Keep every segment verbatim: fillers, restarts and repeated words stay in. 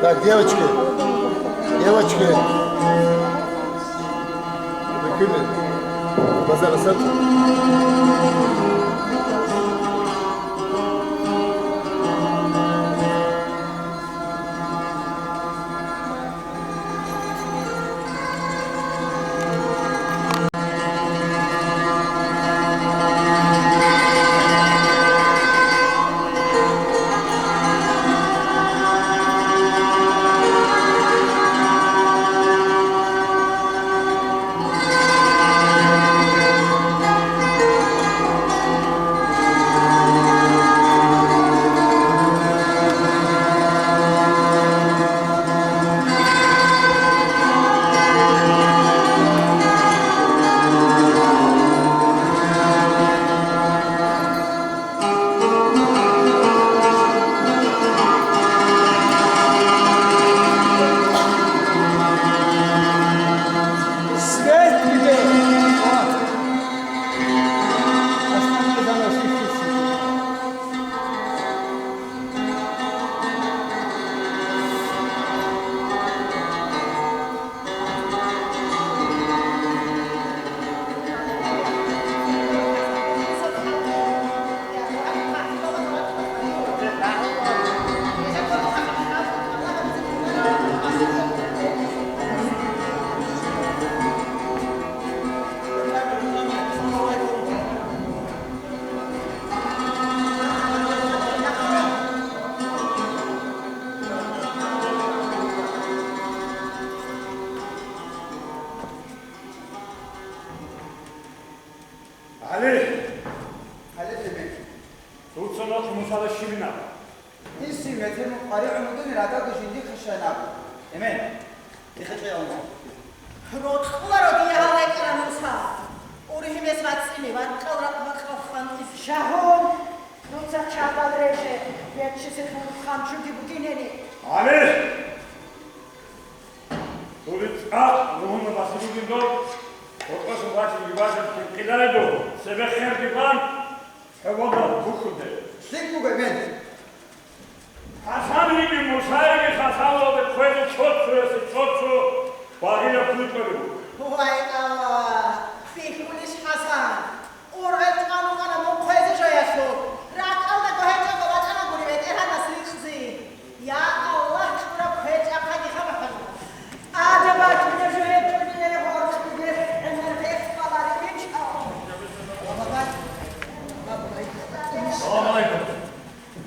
Так, девочки, девочки, вы куда? Базар Асад? ГӀали! Гьале, Эмен. Дуца нух Мусада щибин абу? Гьесие метер мукъ къваригӀун вугони, радалги жиндихъе щайин абу. Эмен, дихъе кье гьанже. Рокьуларо дие гьал рекӀараб, Муса. Ургьибез вацӀцӀине, вакъал ракъ бакъал хъван тӀис. Шагьун, дуца чагӀал реже, беччизе хъанчуги бугинани. ГӀали! Дур цӀакъ ругьунаб баси бугин доб, рокъосан бачиги бачӀун хӀинкъиларедухъ, цебе херги бан, хӀевалда бухьулде. ЛъикӀ буго, Эмен. ХӀасан йиги Мусаеги хасалалде хъвезе чорцоясе чорцо багъилаб куйкӀарев вуго. Вай, Аллагь, бихьулищ ХӀасан? Ургъел чӀван вукӀана мун хъвезе жоялъул. РакӀалдаго гьечӀого вачӀана гури БетӀергьанас рикъзи. Я Аллагь, чӀураб квер чӀахъаги хабахъана. Адаб бачӀунеб жо гьечӀони гьоркье гьенар гьес къвалареб гьечӀо. Салам гӀалайкум.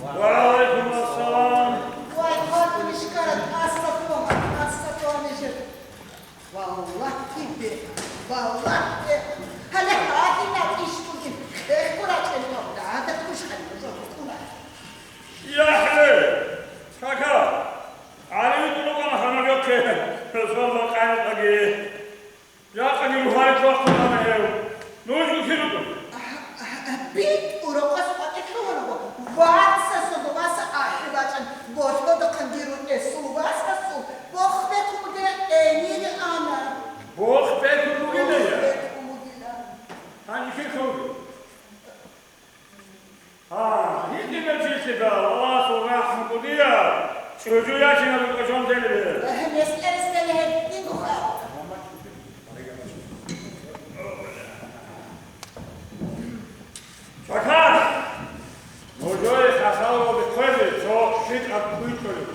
Ва гӀалайкум ассалам. Вай, хатӀ мишкарат, аса тон, аса тон нижер. Валлагь, бе, валлагь, бе. Гьале гьадинаб иш бугин, хехго рачӀел гьавда, гьадаб кушкъан нужер букӀуна. ЯхӀе! Кака! ГӀали витӀун вукӀана ханаб йохъе, росулда къайкъаги. Жакъаги рухӀари чвахулана гьев. Нуж вихьи рукӀун. БитӀу рокъос къватӀир лъугьунаго, вацасул васа ахӀи бачӀан, борхьодахъан дирун эсул васасул бохбекунги гӀенире ана. Бохбекун бугилая? Бохбекун бугилан. Гьанже кир хавги? Гьа, гьитӀинаб жилъидал Аллагьасул рахӀму кӀудияб, чӀужу ячинаб рукӀа жонделебе. Гьеб месларес гьединго хал. Чакар! Нужее хасалалде хъвезе цо щибаб куй кьолеб.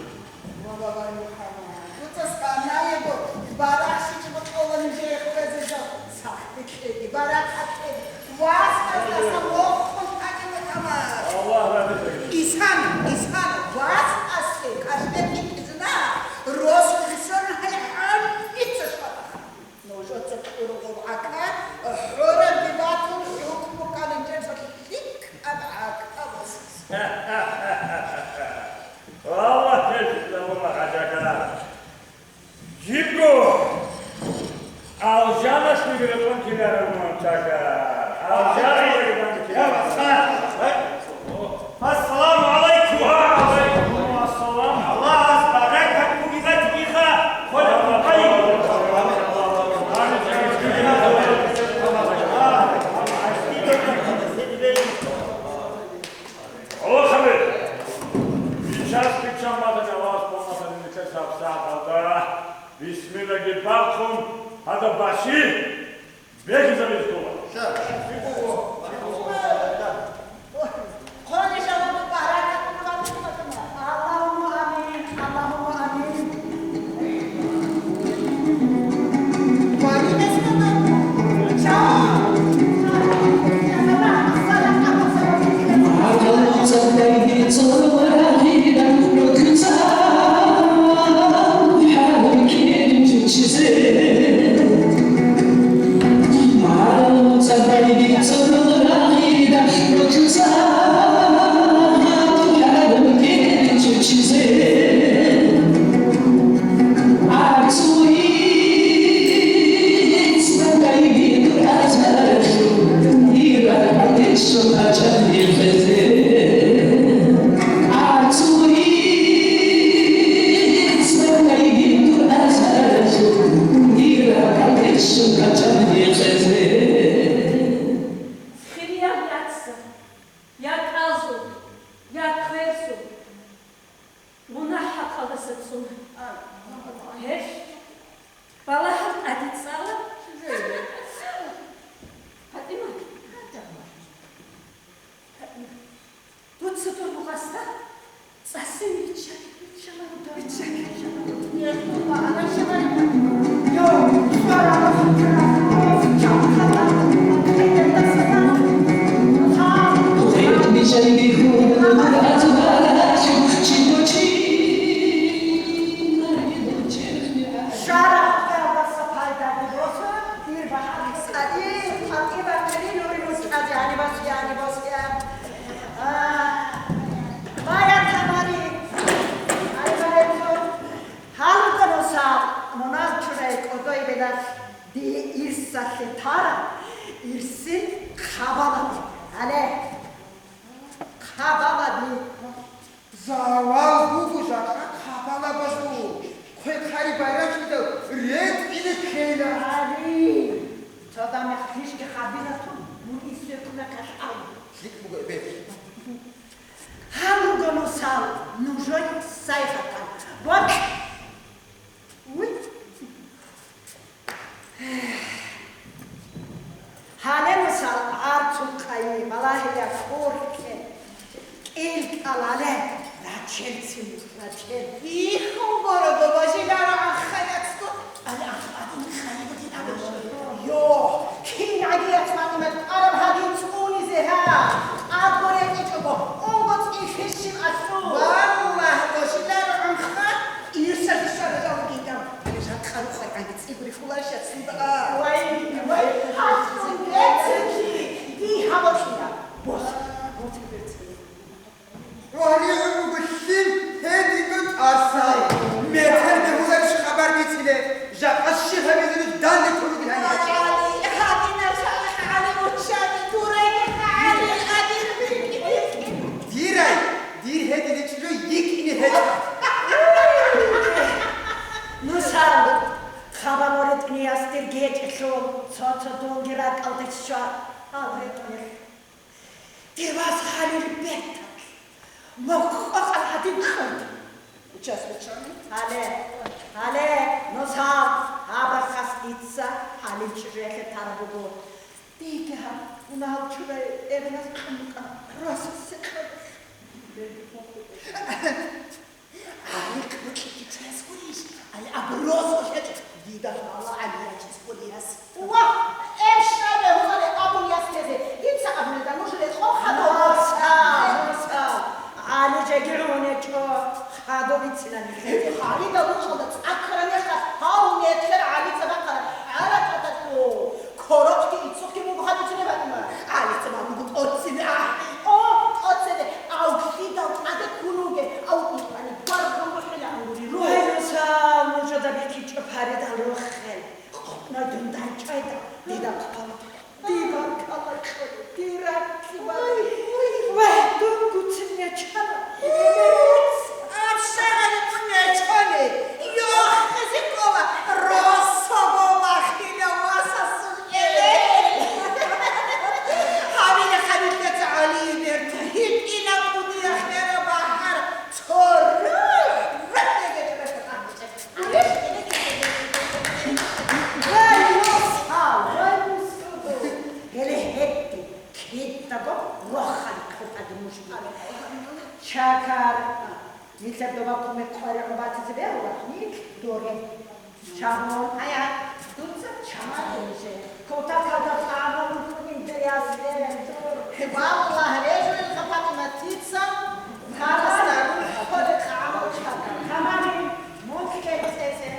Ва бабай МухӀаммад, дуца сканаего барахщичӀого кьола нужее хъвезе жо. Сахлъи кьеги, баракат кьеги. Васаздаса вохун тӀаде МухӀаммад. Аллагь разилъе. Исан, Исан, васасе кашпетин кьижуна, росулъ сорун гьале гьанница шварах. Нужеца кьургъуб гӀака, хӀурабги батун, хӀукму кканин жинца лъикӀаб гӀака босизе. Аллагь, гьелъила муна хӀажака. Жибго алжаналъе рекъон ккеларев мун чага. Алжаналъе рекъон Гьадаб бащи бегьизабизе ккола. Аллагьумма амин, Аллагьумма амин. Хирияб яцал, я кӀалзул, я кверзул, мунагь-хӀакъалдаса цун. Гьелъ балагьал тӀаде цӀала. ПатӀима, ПатӀима, дуца дур бугъасда цӀасе вичча, вичча, вичча. Шарагьалдаса пайдаги босун, дир бахӀарис гьадин, ПатӀима, кирил нури муцӀазе гьанибас, гьанибас. А, Майя Тамари, гьаниб гьечӀо. Гьалука нусал, мунагь чурай кӀодой белалъ, дие ирсалъе тараб, ирсил хъабалади. Гьале, хъабалади. Завал буго жакъа хъабалабазул, хъвехъари байрачӀидал ретӀине ккела. Гьари, цадамехъ лъишги хабилатун, мун ирсуе кумекалъ ав. ЛъикӀ буго, эбел. Гьаб руго нусал, нужее сайгъатал. Бокь! Уй! Гьале нусал гӀарцул къайи, балагьила кӀурхӀе, кӀил кӀалале, рачел цин, рачел. Ихун борого божидаро ахаяцго, али ахмадин хайи бугин абе. Йо, кин гӀадияц МатӀимат араб гьадин цӀунизе гьа, тӀадго рекӀичӀого, унго цӀи хищил асу. Валлагь, божидаро гӀунха, ирсалъе щварала вугин дам. Жакъа рухъай гӀаги цӀигури хуларищ ацлуда. Вай, вай, хӀалтӀун бецинги, дий гьабатлъила. Бос, бос, бецин. Гьале гьуруго лъим гьединго тӀаса. Метер бегьуларищ хабар бициле, жакъа щиб гьабизарищ данде кколеб гьаниб. ГӀали, гьадинаб шалахъ гӀали руччаби дурайги гӀали, гьадинаб рикӀкӀи. Дирай, дир гьедин чӀужу йикӀине гьечӀо. Нусал, хабар ритӀниялъ дирги гьечӀелъул, цо-цо дунги ракӀалде щва. Гьал ритӀнилъ. Дир вас Халил беталъ, мокъокъал гьадин кьурда. Учас, учани? Гьале, гьале, нусал, гьаб рахъалъ дица Халил чӀужуялъе тараб буго. Диги гьаб, мунагьал чурай эбелалъ кьун букӀа, росасе кьурулъ. ГӀали кьуцӀги чияс гурищ? Ай, абросулъ гьечӀо. Дида лъала ГӀали ячис гурияс. Ва, эб щай бегьуларе абун яс тезе. Дица абуледа нуж рекъон хадур. Маса, маса. ГӀали жеги гьунечӀо. Хадур бицина нилъеде. Гьалида лучӀалда цӀаккара мехалъ гьав метер ГӀали цабахъара. ГӀара тӀатӀатӀу. Корокьги иццухъги буго хадуцина батума. ГӀали цабахъ буго тӀоцебе ахӀи. О, тӀоцебе. Авлъидал тӀаде ккун вугеб, авлъидани баркун бухӀила гьанури ру. Гьай, нусал, нужеда бихьичӀо паридал рохел. КъотӀнай дун дайчӀайда, дида Кидаго рохалихъ хутӀаги мушкил. Чакар, нилъер доба кумек къваригӀун батизе бегьулар, нилъ доре. Чагьун. Ая, дуца чагьун же. Кутакалда хъана рукъиндеясде. Валлагь, режулелха Патиматица, карасда рухӀалихъ гӀамал чагьун. Тамани, муцӀ кӀецӀезе.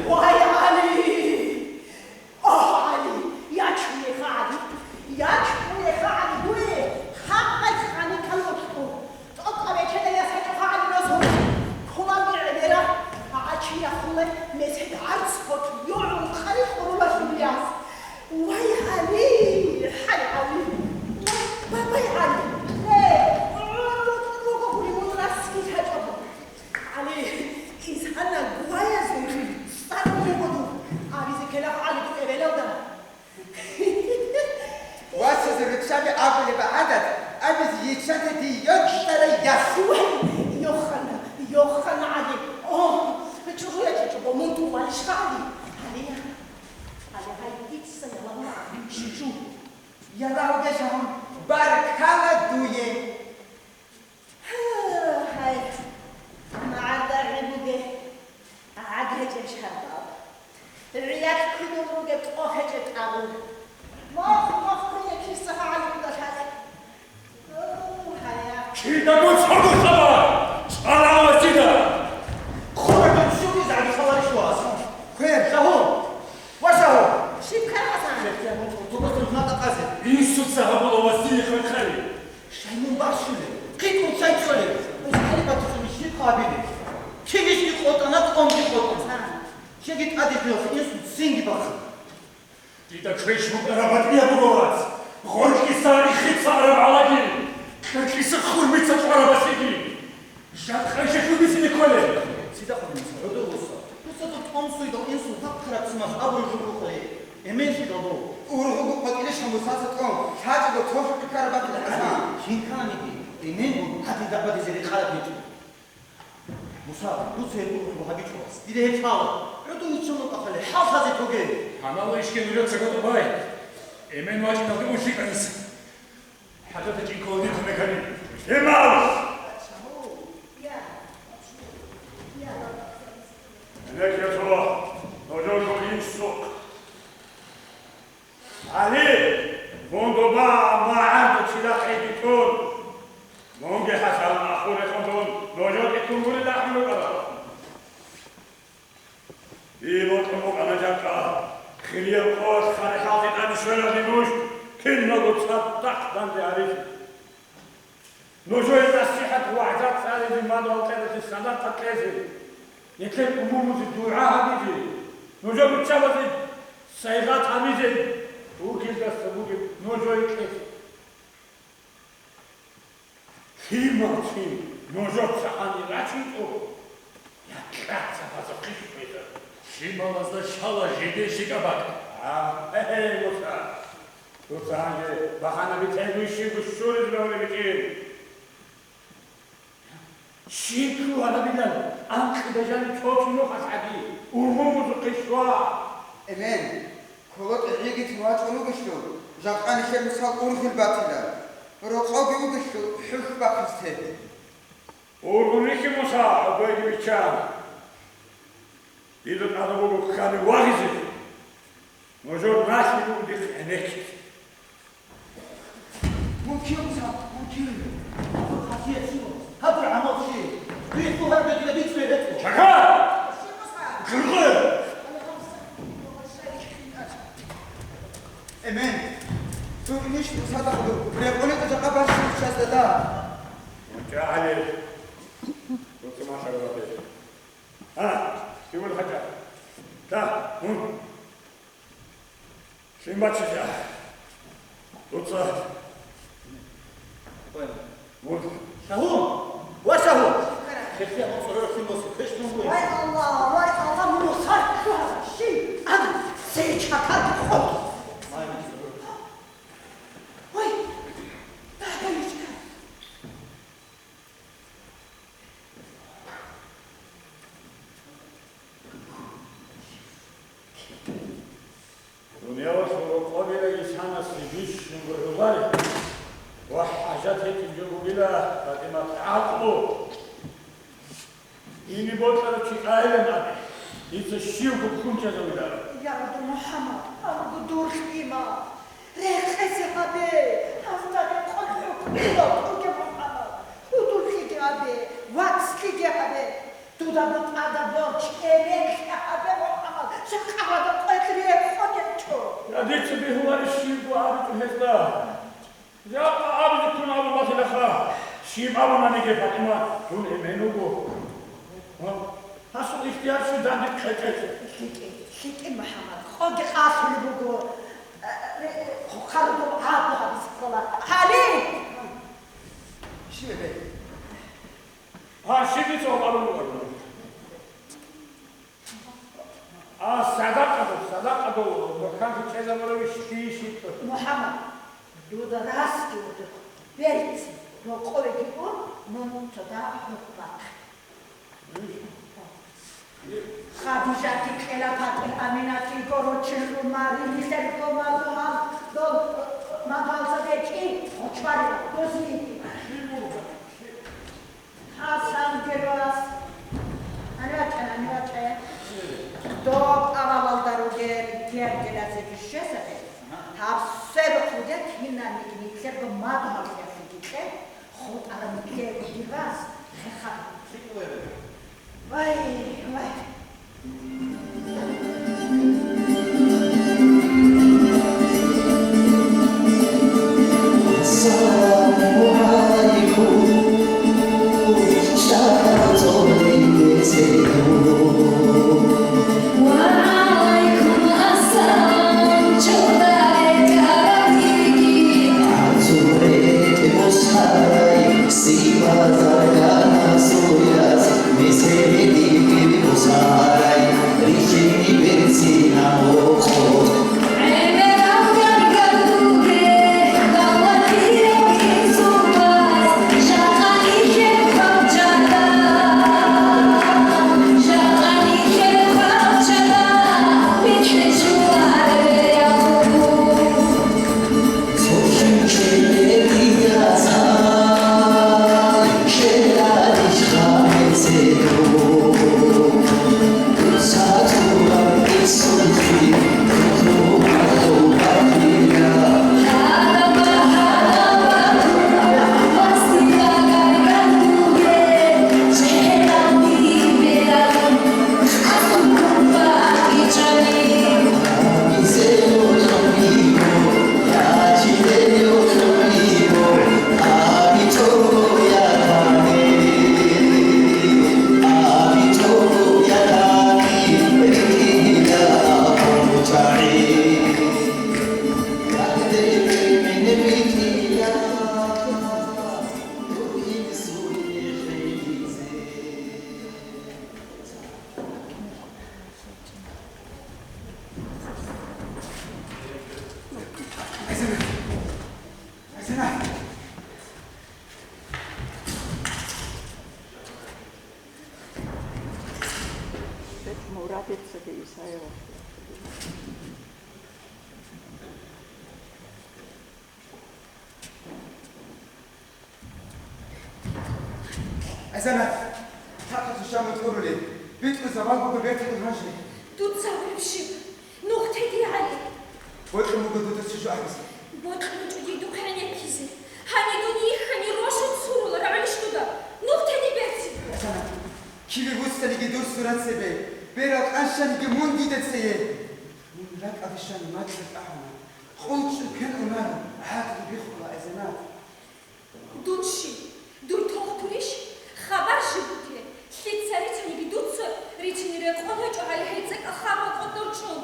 Вай, ГӀали! О, ГӀали! Ячунеха, ГӀали! Ячунеха, ГӀали! Дуе хабалъ гъаникан вокьу! ТӀокӀаб бечедал ясачӀоха, ГӀали, нозгьу! Кулалги гӀемера, гӀачи яхула, месед гӀарц гьоркь йогӀун къари къурулалъул яс! Вай, ГӀали! ХӀай, ГӀали! Бабай, ГӀали! Э, гӀур вокьун вуго гури мун расги лъачӀого! ГӀали, изгьанна гваязул цӀар буго дур, абизе ккелахъ ГӀали дун эбелалда. Васазе руччаби абулеб гӀадат, абизе йиччаде дие йокьарай яс. Вай, йохана, йохана, ГӀали. О, чӀужу ячӀичӀого мун тӀувалищха, ГӀали? ГӀали, гьай, дица ялагьула жужу. Ялагьуге, жагьун, баркала дуе. Гьай, магӀарда гӀи бугеб гӀаг гьечӀеб шарбал, гӀиялъ квидул ругеб тӀо гьечӀеб тӀагъур. Мохь, мохь квене киса гьагӀаликӀуда лъалеб. О, гьая. Кидаго цого хабар! ЦӀалавасида! Хъураган щуги загьирлъаларищ ваз? Хвер! Жагьун! Ва жагьун! Щиб ккарасан? Инсуца гьабула васие хъархъари. Щай мун бахщулеб? ХъитӀун щай цолеб? Узбали батичӀони щиб гьабилеб? Кигищги къотӀана, тӀомги къотӀана. Щайги тӀаде гьелъ инсул цинги бахъана. Дида квеш букӀараб батӀияб буго, вац. Гъоркьиса рихица араб гӀалаги, кьеркьиса хурмица чӀвараб басиги. Жакъа жо хӀубисине кколеб? Цидахъ гьуниб, гӀодов вуса. Дуца дур тӀомсуйдал инсул гьаб хъараб цималъ абураб жо букӀулей, эмен щведал дов. Ургъуго къватӀилищ гьамусаца тӀом, лъачӀого цо хӀукъи ккараб батила ГӀасан. Кин кканиги, эменгун гьадин дагӀбадизе рекъараб гьечӀо. Муса, дуца гьеб ургъуго гьабичӀо, вас. Дида гьеб лъала. ГӀодов виччан вукӀа хъали, хӀал лъазе тоге. Гьанала ишги нужеца гьодо бай. Эмен вачӀиналде ун лъикӀаниса. ХӀажат гьечӀин ккола дир кумек гьари. Гьемал! Гьенекке цо, нужерго инсухъ. ГӀали, мун доба магӀарда чилахъеги тун, мунги ХӀасан ахурехун дун нужерги тун гурила ахӀун рукӀарал. Дие бокьун букӀана жакъа, хирияб къоялъ хъарихӀалде тӀаде щвелалде нуж киналго цадахъ данде гьаризе. Нужее насихӀат, вагӀза цӀализе, мадугьал къералъе садакъа кьезе, нилъер умумузе дугӀа гьабизе, нужер руччабазе сайгъат гьабизе, бугелдаса бугеб нужее кьезе. Лъимал чи нужеца гьанир рачинчӀого, я кьацӀабазухъе щвезар. Лъималазда щала жидер щикӀаб бакӀ. А, гье-гье, Муса, Дуца гьанже багьанаби тӀедуй щибго щуризе бегьулеб гьечӀин. Щиб лъугьарабилан анкьида жаниб цо-цо нухалъ гӀаги ургъун бузухъе щва. Эмен, кколо тӀегӀиги тун вачӀун вугелъул, жакъа нилъер мисал ургъел батила, рокъовги вугелъул хӀухь бахъизе те. Ургъун рихье, Муса, гьобойги биччан. Дида тӀадаб буго ккани вагъизе. Нужер налъи буго дихъ гӀенеккизе. Мункир, Муса, мункир. Гьаб хасият щиб? Гьаб гӀамал щиб? Дуе лъугьараб дида бицунеб гьечӀо. Чага! Гьургъе! Эмен, дур инищ Мусада хъуду, рекъолеб жакъа бащун чиясда да. МунчагӀали, дуца машгьараб гьабе. Гьа, Сибул-хӀажа. Та, мун. Щиб бачча? Дуца. Мун. Шагьун! Ва Шагьун! Хехтиян цӀорорахъин босу, квеш мун бугин. Вай Аллагь, вай Аллагь, мун хъархъа щиб? Ана, сей чакарги хъо. Вай, дагьаб ишкар. Дуниялалъул рокъобила инсанасе бищун гурхӀулареб ва хӀажат гьечӀеб жо бугила, ПатӀимат, гӀакълу. Ине бокьарав чи айилан абе, дица щивго ккун чӀезавиларо. Я Рабби МухӀаммад, амру дур лъимал, рекъезе гьабе, гьазда рекъон хӀукмуялъ тӀуге МухӀаммад, гьудуллъиги гьабе, вацлъиги гьабе. Дуда бутӀада борч эменлъи гьабе, МухӀаммад, жакъа гьада къведлъи рекъон гьечӀо. Я, дица бегьуларищ щибго абичӀо гьезда? Жакъа абизе ккун абун батилаха. Щиб абунаниги, ПатӀимат, дун эмен вуго. Гьасул ихтияр щиб данде кьечӀелъе? ЛъикӀин, лъикӀин, МухӀаммад, къоги къалъулеб буго. Хъарудул гӀадлу гьабизе ккола. ГӀали! Щиб гьеб? Гьа, щиб дица гьаб абун буго? А, садакъадул, садакъадул мухӀканлъи чӀезабуравищ, щиб, щиб? МухӀаммад, дуда расги вугев, берцин, рокъовеги ун, мун цо дагьаб хӀухь бахъе. Хадижатги кьела, ПатӀил Аминатги горочил, Умарил нилъерго мадугьал, дол мадугьалзабеги гъочварила, дозиеги. Гьасан гервас. ГьанивачӀа, гьанивачӀа. Доб авалалда ругел гергеразе бищесабе. Гьаб сверухъ ругел кинабниги нилъерго мадугьалзабеги кье, хутӀараб нилъерго гервас хехар. Вай, вай. ГӀазанат, тахъазул щамал тӀурулел, битӀрузабал буго берталъун гьанже. Дуца гьабураб щиб? Нух теги, ГӀали. Бокьун буго дуда цо жо абизе. Бокьун чӀуги духъ гӀенеккизе. Гьаниб дун йихьани росу цурула, рагӀулищ дуда? Нух теги берцин. ГӀазанат, киве вуссаниги дур сурат цебе, берал къанщаниги мун дида цее. Мун ракӀалде щвани мацӀалъ ахӀуна. КъулчӀун квен унаро, гӀакълу биххула, ГӀазанат. Дун щиб? Дур тохтурищ? Хабар жиб буте, лъица рицаниги дуца рицин рекъон гьечӀо гьай гьей цӀакъ хаб рокъо дорчӀун.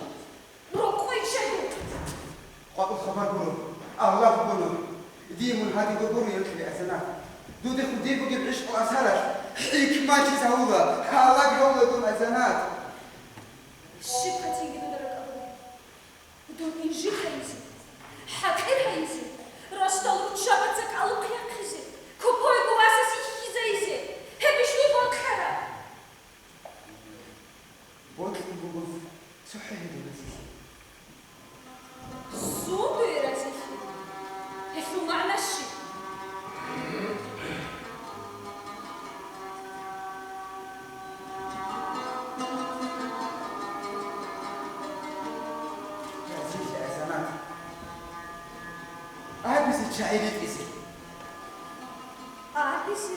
Рокъой чедур! Къвакъул хабар гуро, Аллагь гуро. Дие мун гьадин гуро, гьанкьи, ГӀазанат. Дудехун дир бугеб гӀишкъу асаралъ хӀикматиз гьавула, гьалаг гьавула дун, ГӀазанат. Щиб гьатинги дуда ракӀалде? Дун инжит гьайизе, хӀакъир гьайизе, росдал руччабаца кӀалухъ яхъизе, копойго васасе хьизайизе, гьебищ дуе бокьараб? Бокьун буго цохӀо гьедин разилъи. Сундуе разилъи? Гьелъул магӀна щиб? Разилъи, ГӀазанат. Абизе чагӀи ритӀизе. Абизе?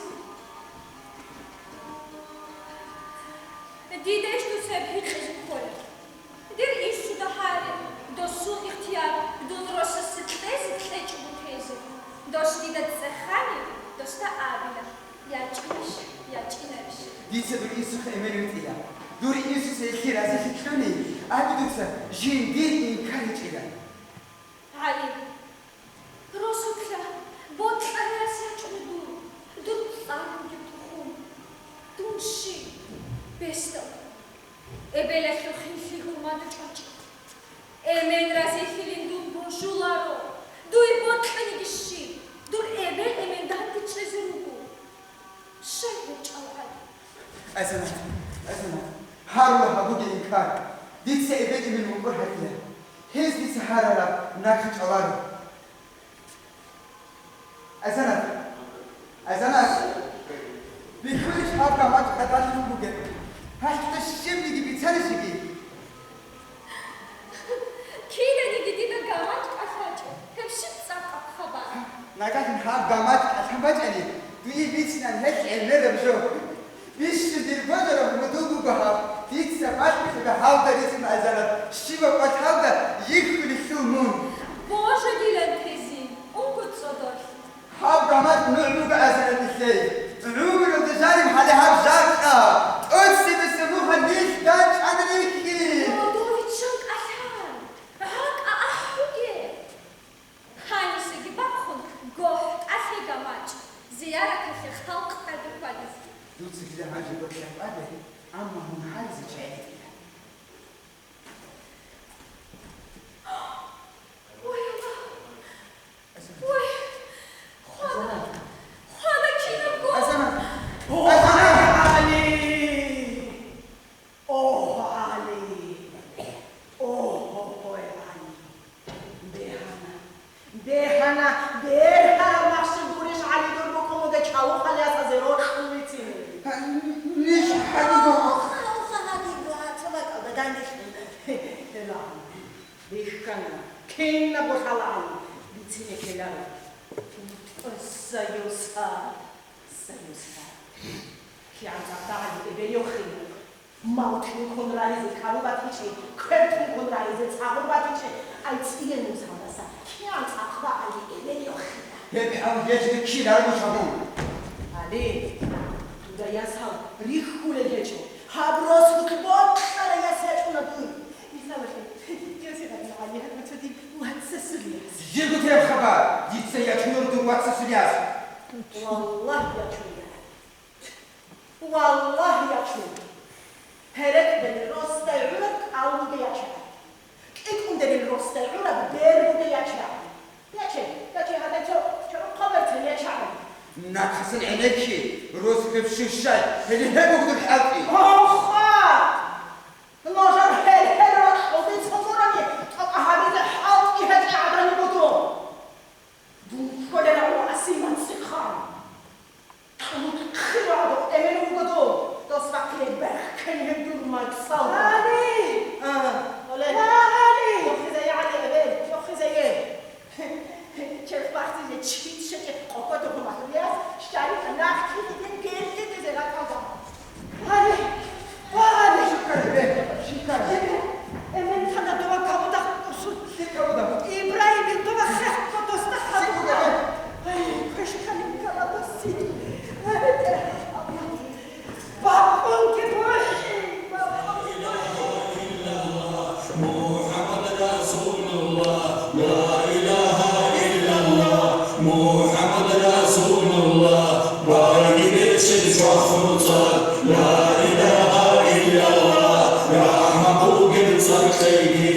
Дида иш дуца гьикъизе ккола. Дир инсуда гьаре, досул ихтияр дун росасе кьезе кьечӀого тезе. Дос дида цӀехани, досда абила, ячӀинищ, ячӀинарищ. Дица дур инсухъе эмен витӀила. Дур инсуца гьелъие разилъи кьуни, абе дуца жиндир инкар гьечӀила. ГӀали, росулъа бокьарас ячӀун дур, дур цӀар бугеб тухум. Дун щиб? Бесдал. Эбелалъухъ хинлъи гьурмада чӀвачӀо. Эмен разилъилин дун божуларо. Дуе бокьаниги щиб? Дур эбел-эмен данде чӀезе руго. Щай гьечӀал гӀадин? ГӀазанат, ГӀазанат, гьарула гьабуге инкар. Дица эбел-эмен мукӀур гьарила. Гьез дица гьарараб нахъе чӀваларо. ГӀазанат! ГӀазанат! Бихьулищ гьаб гамачӀ кӀалъалъун бугеб? Гьалъуда щибниги бицарищиги? Киданиги дида гамачӀ кӀалъачӀо, гьеб щиб цӀакъаб хабар? Нагагьин гьаб гамачӀ кӀалъан бачӀани, дуе бицинан гьелъ гӀемераб жо. Бищун дир божараб гьудул буго гьаб, дица бакӀ гьалда рицун, ГӀазанат, щибаб къваталда йихьулелъул мун. Божа дилан тезин, унго цӀодорлъ. Гьаб гамачӀ нугӀ буго, ГӀазанат, нилъее. ГӀумрулда жаниб гьале гьаб жакъа, тӀоцебесеб нухалъ нилъ дачӀан рихьи. Родовичан кӀалъан, ракӀа ахӀуге. Гьанисеги бахъун гохӀ тӀалъе гамачӀ, зияраталъе халкъ тӀаде хьвадизе. Дуца дида гьанже бокьа хьваде, амма мун гьаризе чагӀи гьечӀила. Ой, Аллагь! Ой, хвала! ГӀазанат! Хвала кинабго! ГӀазанат! О, ГӀазанат! ГӀали! О, ГӀали! О, ГӀали! Бегьана! Бегьана! Бергьараб махщел гурищ, ГӀали, дур букӀун бугеб чӀалухъалъ ясазе рокьулел бицине? Ниж гьадин буго. Уха, уха, гьадин буго, цо бакӀалда данделъун. Гьела, бихьана, кинабго лъала, ГӀали, бицине ккеларо. Союза, союза. КигӀан цӀакъ ГӀали эбел йохина. Мал тункун раизе ккару батичӀи, квер тункун раизе цӀагъур батичӀи, ай цӀиен мусалдаса кигӀан цӀакъ ГӀали эбел йохина. Гьеб гьал гьечӀеб ккеларго шагьун. ГӀали, дуда ясал рихьулел гьечӀо. Гьаб росулъ бокьарай яс ячӀуна дун. Мисалалъе, диосе гьадин, ГӀали, гьаб цо дир вацасул яс. Жиб гьеб хабар, дица ячунел дур вацасул яс. Валлагь, ячуна. Валлагь, ячун. Гьерекдерил росдай гӀураб кӀал бугей ячегӀан. КӀикӀундерил росдай гӀураб бер бугей ячегӀан. Яче, яче, гьадай цо, цо рухъа бертел ячегӀан. Нахъасан гӀенекке, рос гьеб щущай, гьеле гьеб буго дур хӀалтӀи. Гьоха! Нужер гьел Ла илагьа иллаллагь, рахӀмат бугеб цӀар кьейги.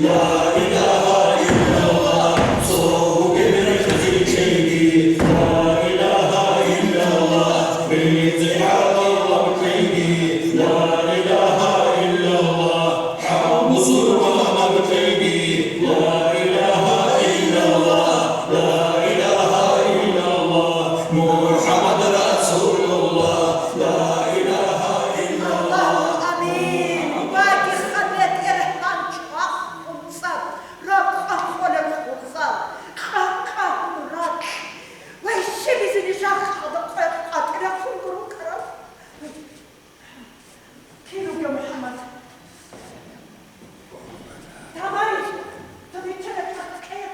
Ла илагьа иллаллагь, цо бугеб рехсил кьейги. Ла илагьа иллаллагь, бегьизе гӀадалаб кьейги. Ла илагьа иллаллагь, хӀал бусурбаб кьейги. Ла илагьа иллаллагь, ла илагьа иллаллагь, МухӀаммад расулуллагь. Ла илагьа иллаллагь. Аллагьумма амин. Вагьиха, БетӀергьан, чӀвахун цӀар, ракӀ къварилъун цӀар, къакъа ракь. Вай, щибизе нижер хӀалда къватӀирахъун гурун карав? Кин вуго МухӀаммад? Давай, давай, чара, чара, чара.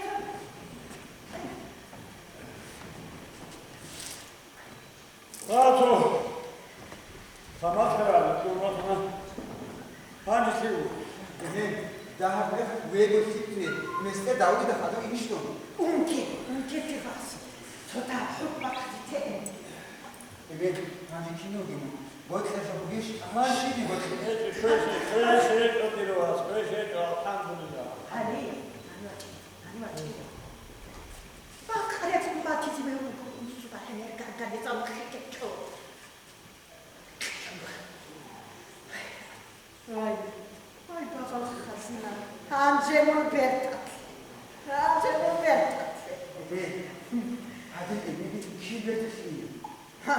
Рацо! Тамахъарал, кьурматна. Гьанже лъив? Эге, дагьаб мех вего лъикӀлъи, месте Давудида хадув инищ дун? Ункин, ункин, Фигас. Цо дагьаб хӀукму бахъизе тезе. Эбел, гьанже кин вугин? Бокьарав вугищ? Гьанже щиб бокьи? Щвей, щвей, щвей, щвей, щвей, щвей, алхӀамдулиллагь. Гьанив, гьанив вачӀи, гьанив вачӀи. Бакъ рецун батизе мегьур гурун суда гьенир гагали замхъи кечӀо. Ай, ай, баба хазина, гьанже мун бертӀалъе, гьанже мун бертӀалъе. Эбе, гьадин эбеги кин бертӀалъе? Гьа,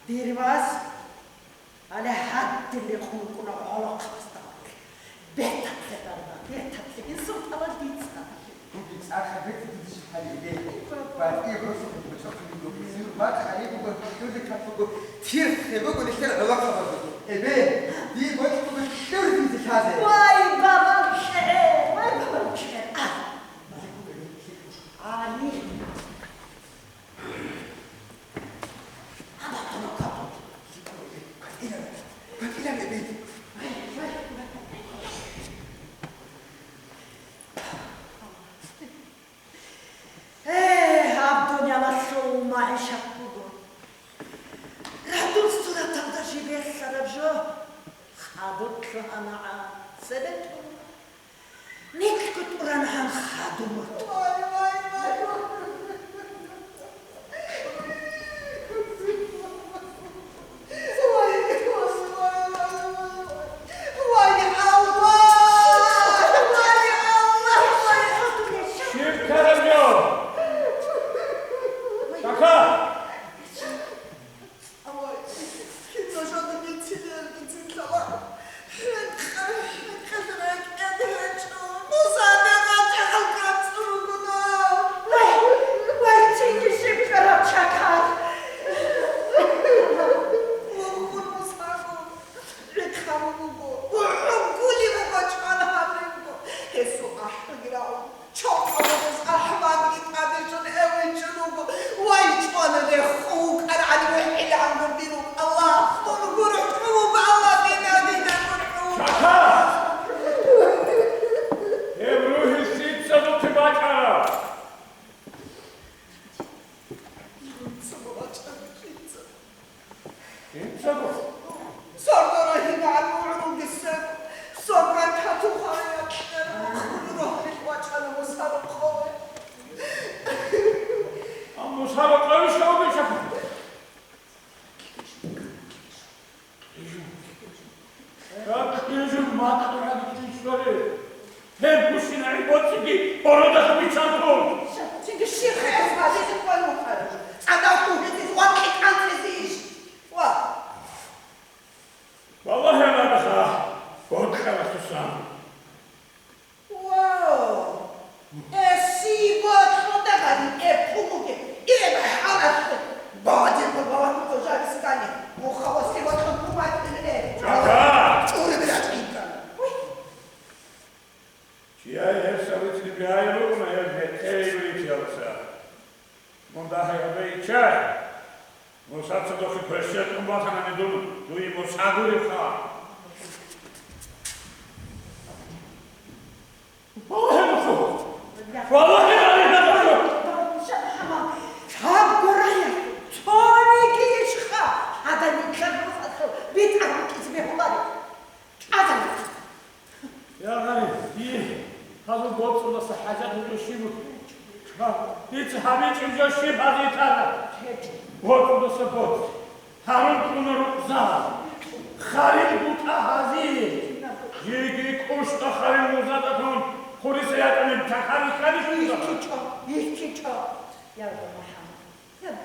дир вас, гьале гьадин рекъон рукӀуна гӀолохъабазда. БертӀалъе, дарба, бертӀалъе, инсул тӀалаб дица. Дуги цӀакъ бетӀ дидищ хӀалиде. БатӀи гъосухъе бучӀахъулего, зир бакъ гьаригого, хӀули катуго, тир хебего нилъер гӀолохъабазда. Эбе, дие бокьуго лъур дизе лъазе. Вай, бабал чӀегӀер, вай, бабал чӀегӀер. А! Амин. Э, гьаб дуниялалъул магӀишат буго. Радул сураталда жиб берлъараб жо. Хадур лъугьана гьан, цебе тӀура. Нилъго тӀурана гьан хадур. Щиб ккараб жо? Кака! Авай, кино жодобе цилер гицин лъала. ХӀинкъа, хӀинкъа рекӀел гьечӀо. Муса, дагъа чӀахӀал кацӀ ругуна. Вай, вай, цинги щиб ккараб чакар. Вухун Мусаго. ГӀехъан вуго. ВухӀун гули вуго, чӀван гьабиго. Гьесул ахӀиги рагӀун. Чохъабазул ахӀмадги тӀадежун эвичӀун вуго, вай, чӀван рехун вукӀаргӀан вехӀилан вугин вукӀ. Аллагь, мун гурхӀун вуго, Аллагь, дида, дида гурхӀун вуго. Чаха! Гьеб рухӀ лъица духъе бачӀараб? Лъица бачӀараб, лъица? Инсаго. Сордо рагьинегӀан гӀумруги сего, сордо тату хварая кьера, хъулу рогьрилъ вачӀана Мусаба къове. А Мусаба къове щавги чапа? Как кьижу макьураги кьижури? Гьеб гущинагӀи боцӀиги бородалъ биччан тун. Цинги щиб хӀес гьабизе кколухъа? ЦӀадал хъугьизе вакьи кӀанцӀизе иш? Ва! Валлагьи, гьанабха, бокьарасдасан. Вау! Эсиго цӀода гьарин эпулуге, эб хӀалалъе. Бадиб балагьун цо жарискани, мухаваси вацӀун буматӀиле. Чаха! ЧӀуриб рачӀинкан. Уй! Чияе гьеб сабицӀги бигьайи ругони, гьеб гьекъейи ругичӀалца. Мун дагьай гьабе иччай. Мусаца духъе кверщел тӀун батанани дун, дуе Муса гуребха. Валлагьи, Муса! Валлагьи, гьарилъ гьабе! Лъаб гурая, цониги ишха, гьадамил Дица гьабичӀеб жо щиб гьазитара? Гъоркьудаса боц. Гьарун кьуна рукъзал. Харил бутӀа гьази. Жиги кӀущтӀа харил мурзатӀа тун, хъуриса ятӀаниб чахъали хьарищ мурза? ИхчичӀо, ихчичӀо, я МухӀаммад.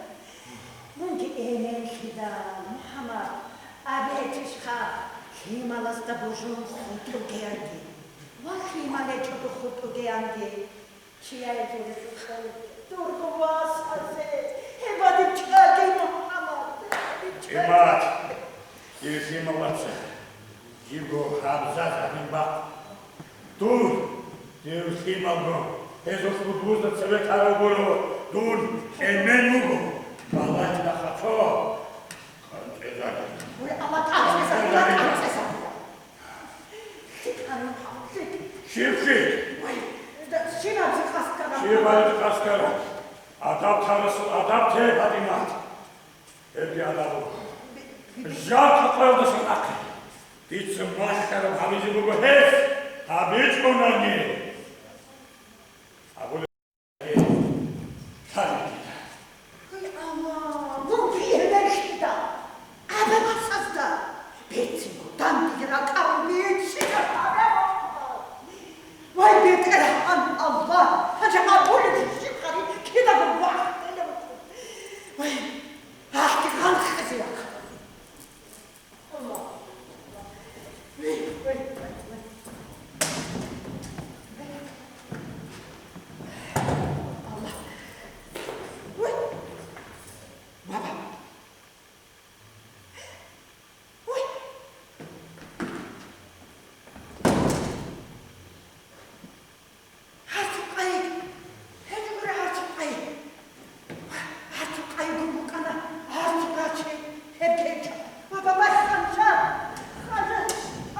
Мунги эменлъидал, МухӀаммад, абетишха, лъималазда божун хутӀугеянги ва лъимал гьечӀого хутӀугеянги. Чияе гурелъул хӀалуге, дурго васазе, гьеб гьадин чӀаги, МухӀаммад, гьадин чӀаги. Имат, ил лъимал ваца. Жибго гьабза загьир бахъ. Дун, дир лъималго, гьезул худбузда цеве тарав гуро, дун эмен вуго, балагьила хъацо. КъанцӀезари. Ой, Аллагь, кӀанцӀезари, кӀанцӀезари. ЛъикӀ гьарун хъа, лъикӀ. Щиб лъикӀ? Ой, да, щибаб къаскара. Щибаб къаскара? Адаб тарасул адаб те, ПатӀимат. Гьебги адаб буго. Жакъа къоялдасан ахъе. Дица малъараб гьабизе буго гьес, гьабичӀунани. Абулеб гьарикьила. Гьай, Аллагь, мун кигьенеллъидал, абе васазда, берцинго дандеги ракӀарун бицина гьараб. Вай, БетӀергьан Аллагь, гьанже абулеб щиб гьари кидаго вахтила вукӀун. Вай, гьалъги гъанхъизе яхъ. Гьартукъайи! ГьечӀогури гьартукъайи! Гьартукъайигун букӀана гьартукрачи гьеб кечӀо. Ва бабай ханжар! Ханжар!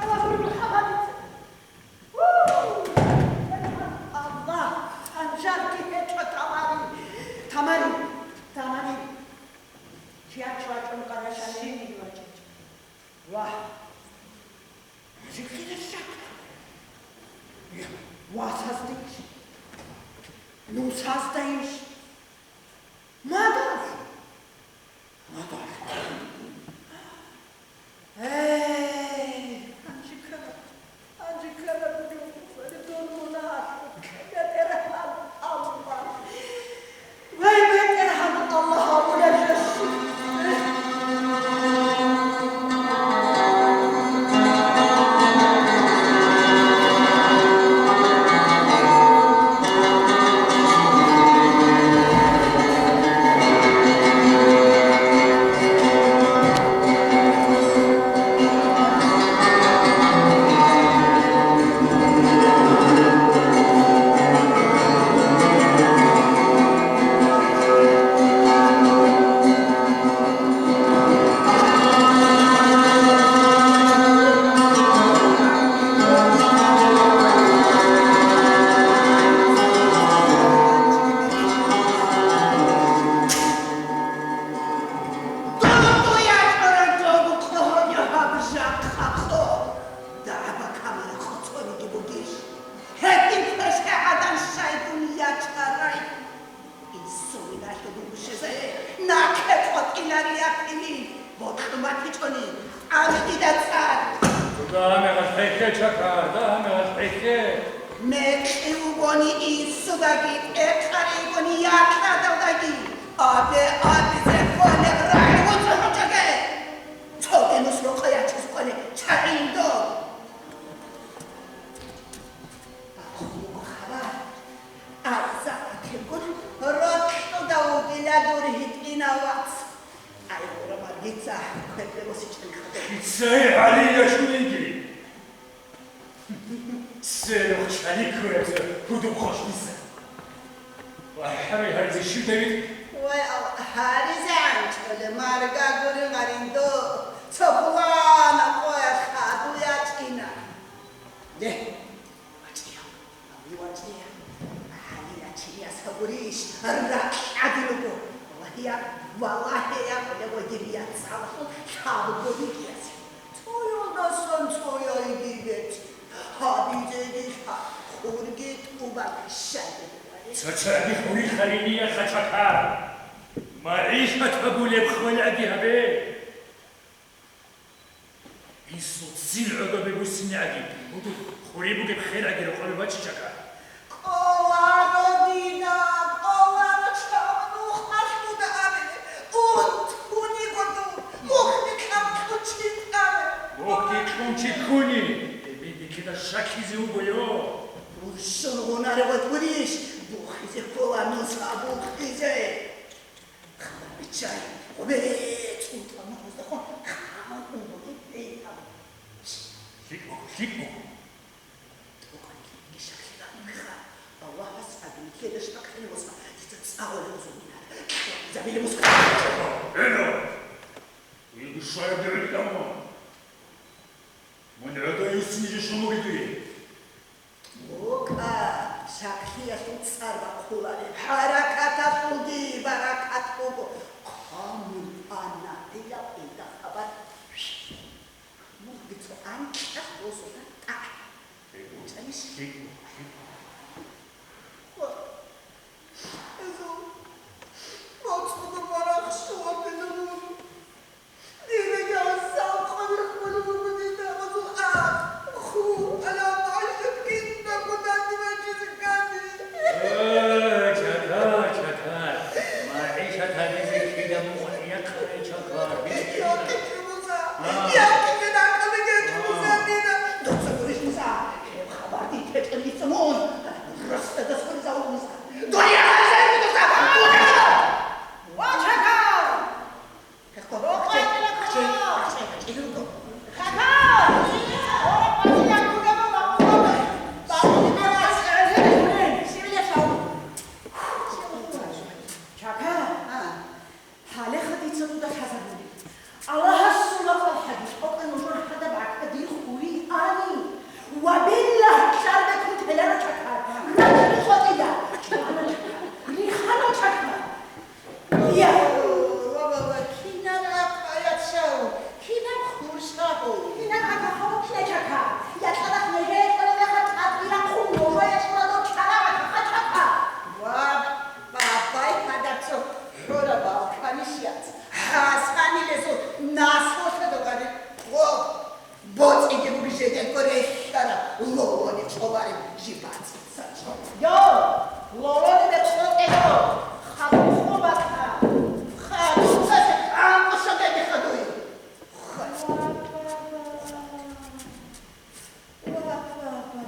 Аллагьури МухӀаммадица! Ву! Аллагь! Ханжарги гьечӀо, тамари! Тамари! Тамари! Чияр чӀвачӀун къарашани? Вагь! Жиндир щакӀ. Васаздайищ? Нусаздайищ? Мадалъ? Мадалъ. Эй, гьанже ккана, гьанже ккана бугеб, дун мунагьалъухъе, БетӀергьан Аллагь. Вай, БетӀергьан Аллагь, гьабулеб жо щиб? Дуда ячӀарал доб къо гьаб жахъа къо. ДагӀба камара хъоцониги бугищ? Гьедин квешгӀадан щайгун ячӀарай? Инсулидалъун гушезе нахъе къотӀиларияхъини, бокьун батичӀони, амидида цӀар. Дуда гьанагъал хӀехье, чакар, дуда гьанагъал хӀехье. Мекъи вугони инсудаги, тӀекъаригони якьадалдаги, абе абизе кколеб рагӀи вуцӀцӀун гьучӀаге. Цоги нус рокъа ячиз кколеб чагӀиндо. Бахъун буго хабар. Аза батиргун рокьуда вугила дур гьитӀинав вац. Ай, гъурамал дица кведлъи босичӀел хадуб. Кицай гьарила чуриги. Церухъ чӀаликкураб гьудуб хъощтиса. Вай, гьари, гьаризе щив тавит? Вай, ал-, гьаризе гӀанчӀула марга гури гъариндо, цо пулана къоялъ хадув ячӀина. Ле, вачӀия, вачӀия. Гьалила чияс гьабурищ ракьаги руго. Валлагьи, валлагьи, я, я, вагирият салахун хабуго бигияс. Цоялдасан цояйги бецӀ. Гьабизеги лъа, хурги тӀубан щайги. Цо-цояги хӀури харинияха, чакар. МагӀишат гьабулеб хвелгӀаги гьабе. Инсул ццин гӀодобе буссинегӀаги, гьудул хӀури бугеб хвелгӀаги рокъобе бачи, чакар. Кколаро дида, кколаро, чамнухъалъуда абе, унтуни гъодов, мухъги кьаб кьучи тӀаре. Мухъги кьун чи ккуни, эбел бикеда щаклъизе вугойо. Уршун гъунарев гъой гурищ, бухъизе ккола нуса, бухъизе. Хабар биччай, гъубе цӀунтӀа мухъуздехун хъан унбуги бейтал. ЛъикӀ буго, лъикӀ буго. Токъанги гишаклъи бакӀ меха, Аллагьас абилитлъе рещтӀахъине муса, дица цӀа гъоле узуминар. Забили муса. Эно! Уйгу швараб дугӀули амун. Мун гӀодо юссине жо шумуги дуе. БукӀа, щаклъиялъул цӀар бахъулареб, хӀаракаталъулги баракат буго. Хъамун ана гьелал илда хабар. Мухъги цо анкьа босуна тӀакӀ. ЧӀалищ? Ва, гьезул боцӀуда барахщула педагоги. Динеги гьасал къварихъ балугу дида гьазул а, ху, алав, гӀайшат кинабго данде бачӀизе ккани. Э, чакар, чакар. МагӀишат гьабизе кида мухъ яхъарай, чакар. ЯкъичӀо муса, якъичӀо, дакъалиги гьечӀо муса дида. Дуца гурищ муса, гьеб хабар дие течӀо дица мун. Росдада соризавун муса. Дунъя гьаризаги муса. Ва чакар! Гьалеха дица дуда лъазабуни. Аллагьасул ракъалъаги, тӀокӀаб нужер гьадаб гӀакъа дир хурин ани. Ва биллагь, чӀарбеккун теларо чакар. Ракъги къотӀила. ЧӀана чакар. Рихана чакар. Я. Ва, ва, ва, кинаб гӀакъа, я чав, кинаб хурсагьу? Кинаб гӀакъа хавукьа чака? Я цӀалахъ нежее цӀалахъ тӀад ирахъун можая чурадо чара гӀакъа чака. Ва, бабай гьадаб цо хӀурабал камишияц. ХӀасанилезул насолъа догари. Гъо. БоцӀиги буги жидерго релълъараб лолони чӀолареб жиб бацӀцӀа чӀо. Йо, лолони бецӀлъо кӀедо, хадуб хъубатха. Хадуб цазе кӀанкӀо шагьиди хадуй. Ва, ва, ва.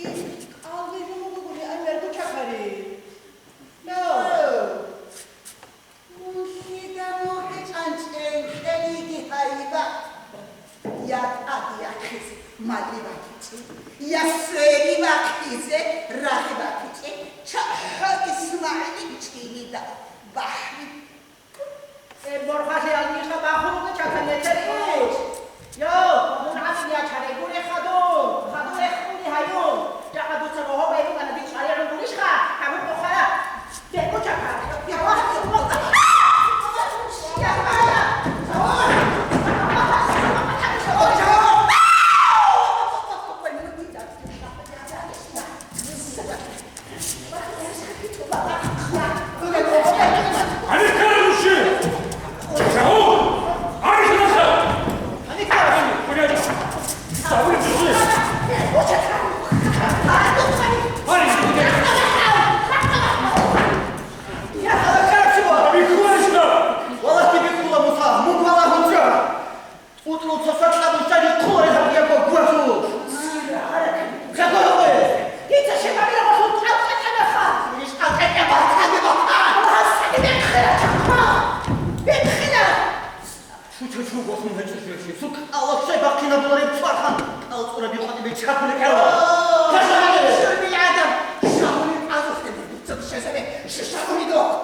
Ин кӀалги жугьун бугуни, ай, мерго чакари. Йо. Мун лъида мухӀичӀан чӀенкӀелиги гьайба, я тӀаде яхъизе мали бакичӀи, я свери бахъизе рагъи бакичӀи, чахӀо ИсмагӀили чӀинида бахъи. Э, борхалъи алгиха бахун чакан нетери. Йо, мун гӀадин ячарай гуре хадур, хадур рехунги гьаюн. Жакъа дуца рогьобай рукӀана дир чӀалигӀун гурищха, гьабун къохара. Бегу чакар. Валлагь, тебе ккола, Муса, мун валагьун чӀа. УтӀрул цо сакьа буса рихъуларе гьаб яго гватул. Жаго гьабе! Дица щибабила гьалъул кьакьа-кьакьаха! Иш кьакьа-кьакьа батаги бата! Аллагьасаги бихъила чахъа! Бихъила! Шучу-чу гъосун гьечӀо жо чи. Сукъ алахшай бахъинабулареб цвархан. КӀалцӀураби къватӀибе чапулеб хӀела. О, Кашале! Шурбил гӀадам! Шагьури къазухъе дуца бищазабе, шишагьури дохъ!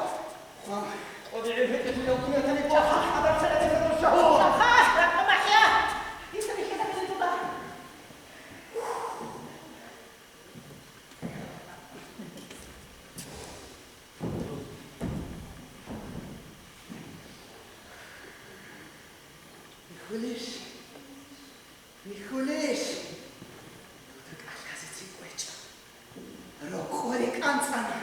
Михьулищ, Михьулищ, дуда кӀалъазецин кӀвечӀо. Рокъоре кӀанцӀана,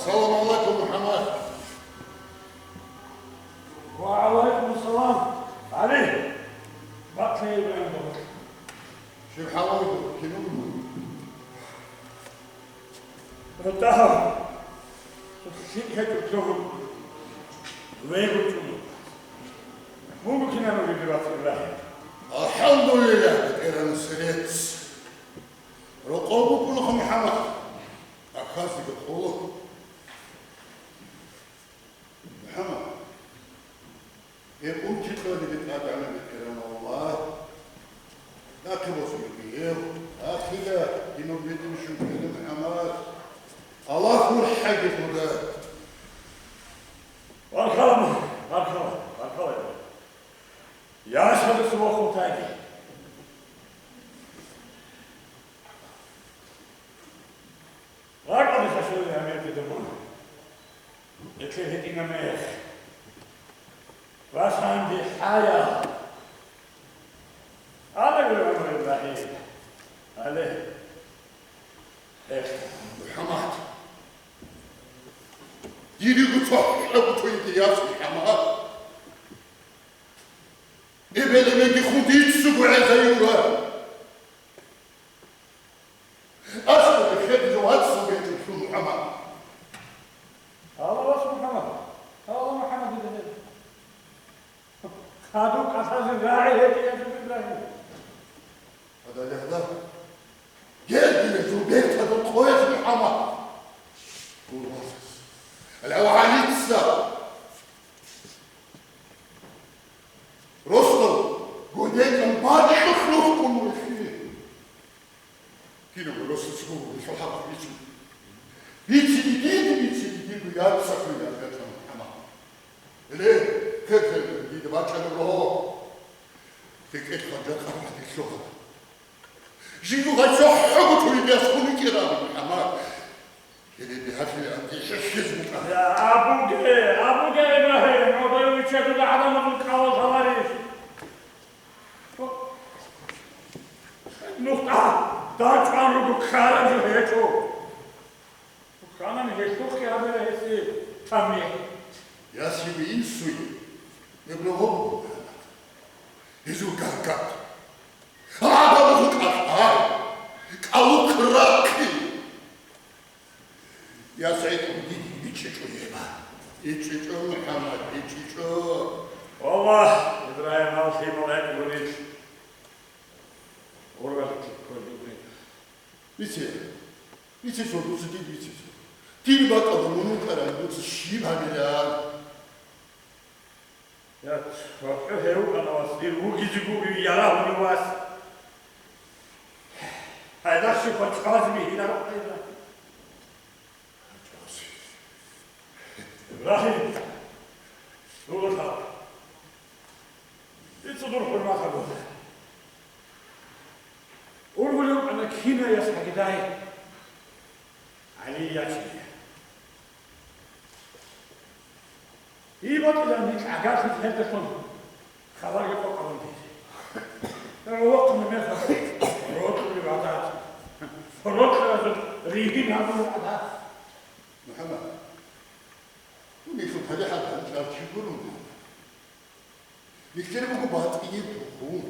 Салам алейкум, МухӀаммад. Ва алейкум салам, ГӀали. Бакълъи, Ибрагьим бабу. Щиб хӀалалги кинаб? РутӀа, лъикӀ гьечӀо чӀун, вегучӀун. Мунго кинаб бугеб, вац Ибрагьим? АлхӀамдулиллагь, БетӀергьанас рецц. Рокъов букӀунаха, МухӀаммад. Ахазига къоло. МухӀаммад, гьеб унти кьолеб тӀадегӀанав БетӀергьан Аллагь, нахъе босун бугев, ахила, кинаб битӀун щукӀина, МухӀаммад. Аллагь мурхӀаги хъуда. Баркала, баркала, баркала, я. Яшавас вохун тайги. РакӀалдаса щвела гьанир дида мун. Эклъи гьитӀина мех. Васанди хӀая. Гьале гуро, ГӀумар Ибрагьим. Гьале. Эх, МухӀаммад. Дириго цохӀо гьабутойги, яс МухӀаммад. Эбел-эменги хун дица гӀезаюра. АскӀове хедизе вацал гьечӀо, МухӀаммад. Гьала, вас МухӀаммад. Гьала, МухӀаммад, дида гьеб. Хадуб кӀалъазе рагӀи гьечӀо, ясул Ибрагьим. Гьадале, гьадал. Гьел дире зубертадул къоялъ, МухӀаммад. Гьале ва гьаница. Росдал годекӀан бакьулъ рухкун вихьи. Кинабго росдал цо гьелъул хӀакъалъулъ бицун. Бицине дида, бицине дида, яцӀцӀалъуй, я БетӀергьан МухӀаммад. Гьеле, хъе-хъе дида бачӀараб рогьо. БетӀергьан жакъа гьадин лъугьана. Жиндир гъай цохӀого чуридиялъ хун йикӀараб, МухӀаммад. Гьеб бигьалъи анги хӀехьиз букӀана. Я, абуге, абуге, Ибрагьим, гӀодове вичча дуда гӀадамазул кӀалал лъаларищ? Нухда дачӀван руго, ккараб жо гьечӀо. Ханан гьелъухъе гьабила гьесие тамихӀ. Ясиби инсуе, гьеб рогьо буго. Гьезул гагкат. ГӀадамазул кӀалхӀай, кӀалухъ рахъи. Я СагӀид, диде бичӀчӀичӀо гьеб. БичӀчӀичӀо, МухӀаммад, бичӀчӀичӀо. Валлагь, Ибрагьим, гьал лъимал гӀекъугӀунел ургъалъулъ кколеб бугин. Бице, бице, цо дуца дида бице. Дир бакӀалда мун вукӀарай дуца щиб гьабилан? Я, цохӀо гьев вукӀана, вас, дир вугизе бугев ярагьунев вас. Гьайда щиб чӀвазе бихьинарухъ гьайда. Ибрагьим, дур лъала. Дица дур хӀурмат гьабуна. Ургъулев вукӀана кинаяс гьагидай ГӀали ячине. Дие бокьилан нилъ гӀагарлъи гьелдалъун хабарги къокъ гьабун дизе. Гьев вахъун мехалъ рокьулев гӀадат. Рокьулазул ригьин гьабулев гӀадат. МухӀаммад, дун нилъул талихӀал гьанчӀал чи гурун? Нилъер буго батӀияб тухум.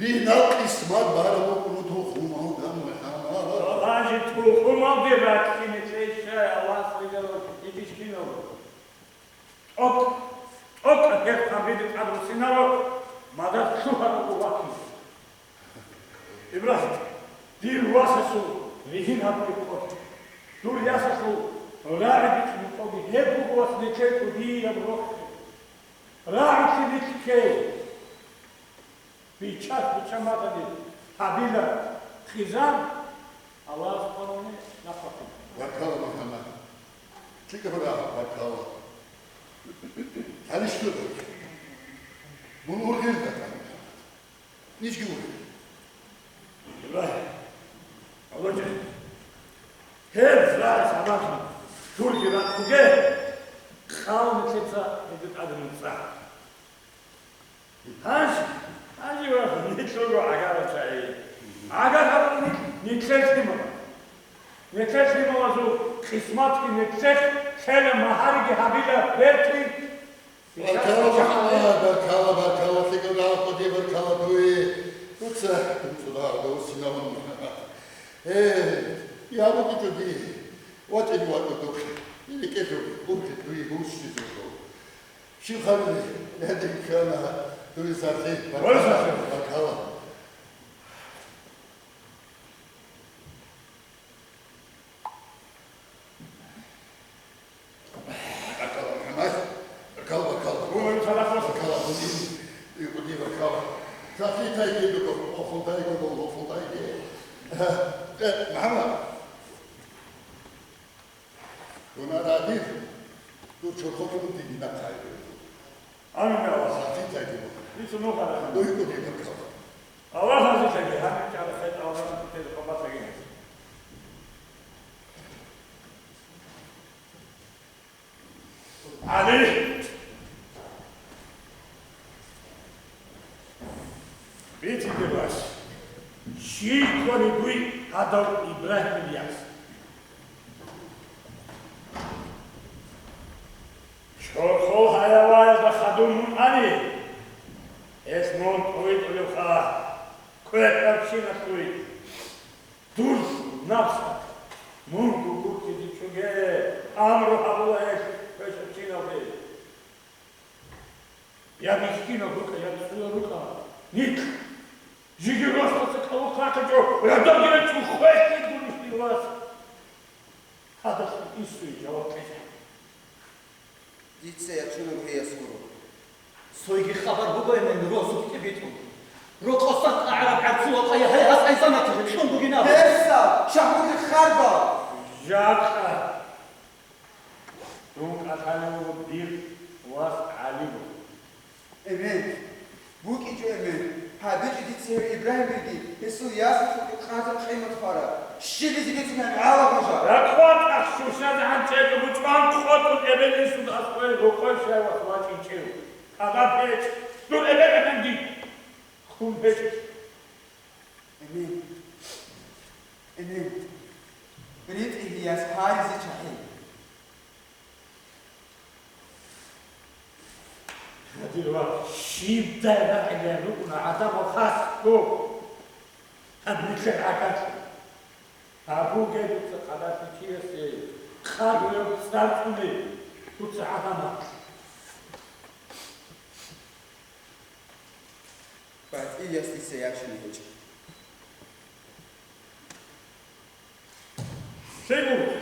Ригьнал къисмат бараб букӀуна тухумалда, МухӀаммад. Гьанже тухумалде раккине чӀей щай Аллагьас ригьарал итӀиш киналго? ТӀокӀ, тӀокӀ гьеб хъабиде тӀад руссинаро, мадад лъугьарабго ваккине. Ибрагьим, дир васасул ригьин гьабулеб къо, дур ясалъул рагӀи бичӀчӀулеб къоги гьеб буго, вас, нилъер кӀудияб рохел. РагӀулъе нилъ ккей. Биччасе бичча мадани гьабила хъизан, Аллагьас къваригӀуни нахъватила. Баркала, МухӀаммад. ЛъикӀаб рагӀи, баркала. Гьанищ дуда? Мун ургъел датӀа, МухӀаммад. Нижги ургъел. Ибрагьим, гьале гьеб рагӀи сабаблъун дурги ракӀуге, къал нилъеца гьеб тӀаде нуцӀа. Гьанж, гьанже ва нилъго гӀагар чагӀи. ГӀагар гьабуни нилъер лъимал. Нилъер лъималазул къисматги нилъехъ лъела, магьариги гьабила, берцин. Баркала, МухӀаммад, баркала, баркала, лъикӀаб рагӀу кӀуди, баркала дуе. Дуца дун цӀудагьалда вуссинавун. Э, я букӀичӀо дие, вачӀине вакӀу духъе, рекӀелъул ургъи дуе бусчизего. Щиб хабар, гьедин ккана дуе сахлъи, баркала, баркала. Баркала, МухӀаммад. Баркала, баркала. Гьуни салахъас. Баркала, гьуни. Гьуни, баркала. Сахлъи тайги дуго, офул тайги, офул тайги. Э, э, МухӀаммад. Гьуна радир. Дур чорхолъун дигина тайги. Амин, Аллагь. Сахлъи тайги дуго. Ицу нухара. Дуй гьуни, баркала. Аллагь разилъаги, гьаниб чара хет Аллагь, тез къабатаги. ГӀали! Бицинде вас, щиб ккони дуй гьадав Ибрагьимил яс. Чорхол гьаяваялда хадур мун ани, гьелъ мун тӀуй-тӀуйилха, квекӀабщиналъуй. Дур напсалъ мунго гуртизе чӀоге амру гьабула гьелъ квешабщиналде. Я мискинав рукӀа, я цӀуяв рукӀа, нилъ жиги росдаса кӀалухъ рахъичӀо, я дагьа чӀухӀелъи гурищ дир вас? Гьадалъ Инсуе жаваб кьеза. Дица ячунеб гьияс гуро. Цойги хабар буго, эмен, росулъ тӀибитӀун. Рокъосан къагӀараб гӀарцул вакъа гьай гьас гӀайзанатизе кьун бугин абу. Гьесда, шагьурги харба! Жакъа! Дун кӀалъалев вуго дир вас ГӀалибу. Эмен, букӀичӀо, эмен, гьабичӀо дица гьев Ибрагьимилги гьесул ясалъулги къазаб къимат хвараб. Щибизе бицунеб гӀала гъужа! РакъватӀахъ шушазегӀан чӀечӀо бучӀван къотӀун эбел-инсуда аскӀове рокъой щай вас вачӀинчӀев. Кагъаб гьечӀ, дур эбел-эменги хун гьечӀ. Эмен, эмен, ритӀи гьияс гьаризе чахӀи. Гьадин ва щибдай рагӀидай рукӀуна гӀадамал хасго. Гьаб нилъер гӀагарлъи. Гьабуге дуца хъалалъи чиясе, хъалуяв цӀар цӀуне дуца гӀадамал. БатӀияс дица ячун гьечӀо. Лъегу!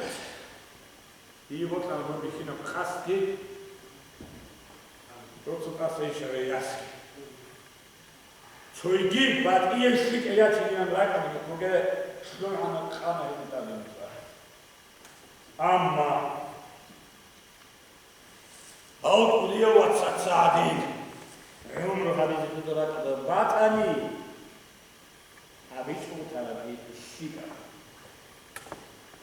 Дие бокьана дун бихьинаб къасди, доцун къасда ишарай ясги. Цойги батӀиялъ лъикӀай ячинилан ракӀалдеги хъуге лъугӀана къана гьеб тӀадегӀанасда. Амма гьав кӀудияв вацаца гӀадин гӀумру гьабизе дуда ракӀалда батани, гьабичӀого тарабги лъикӀаб.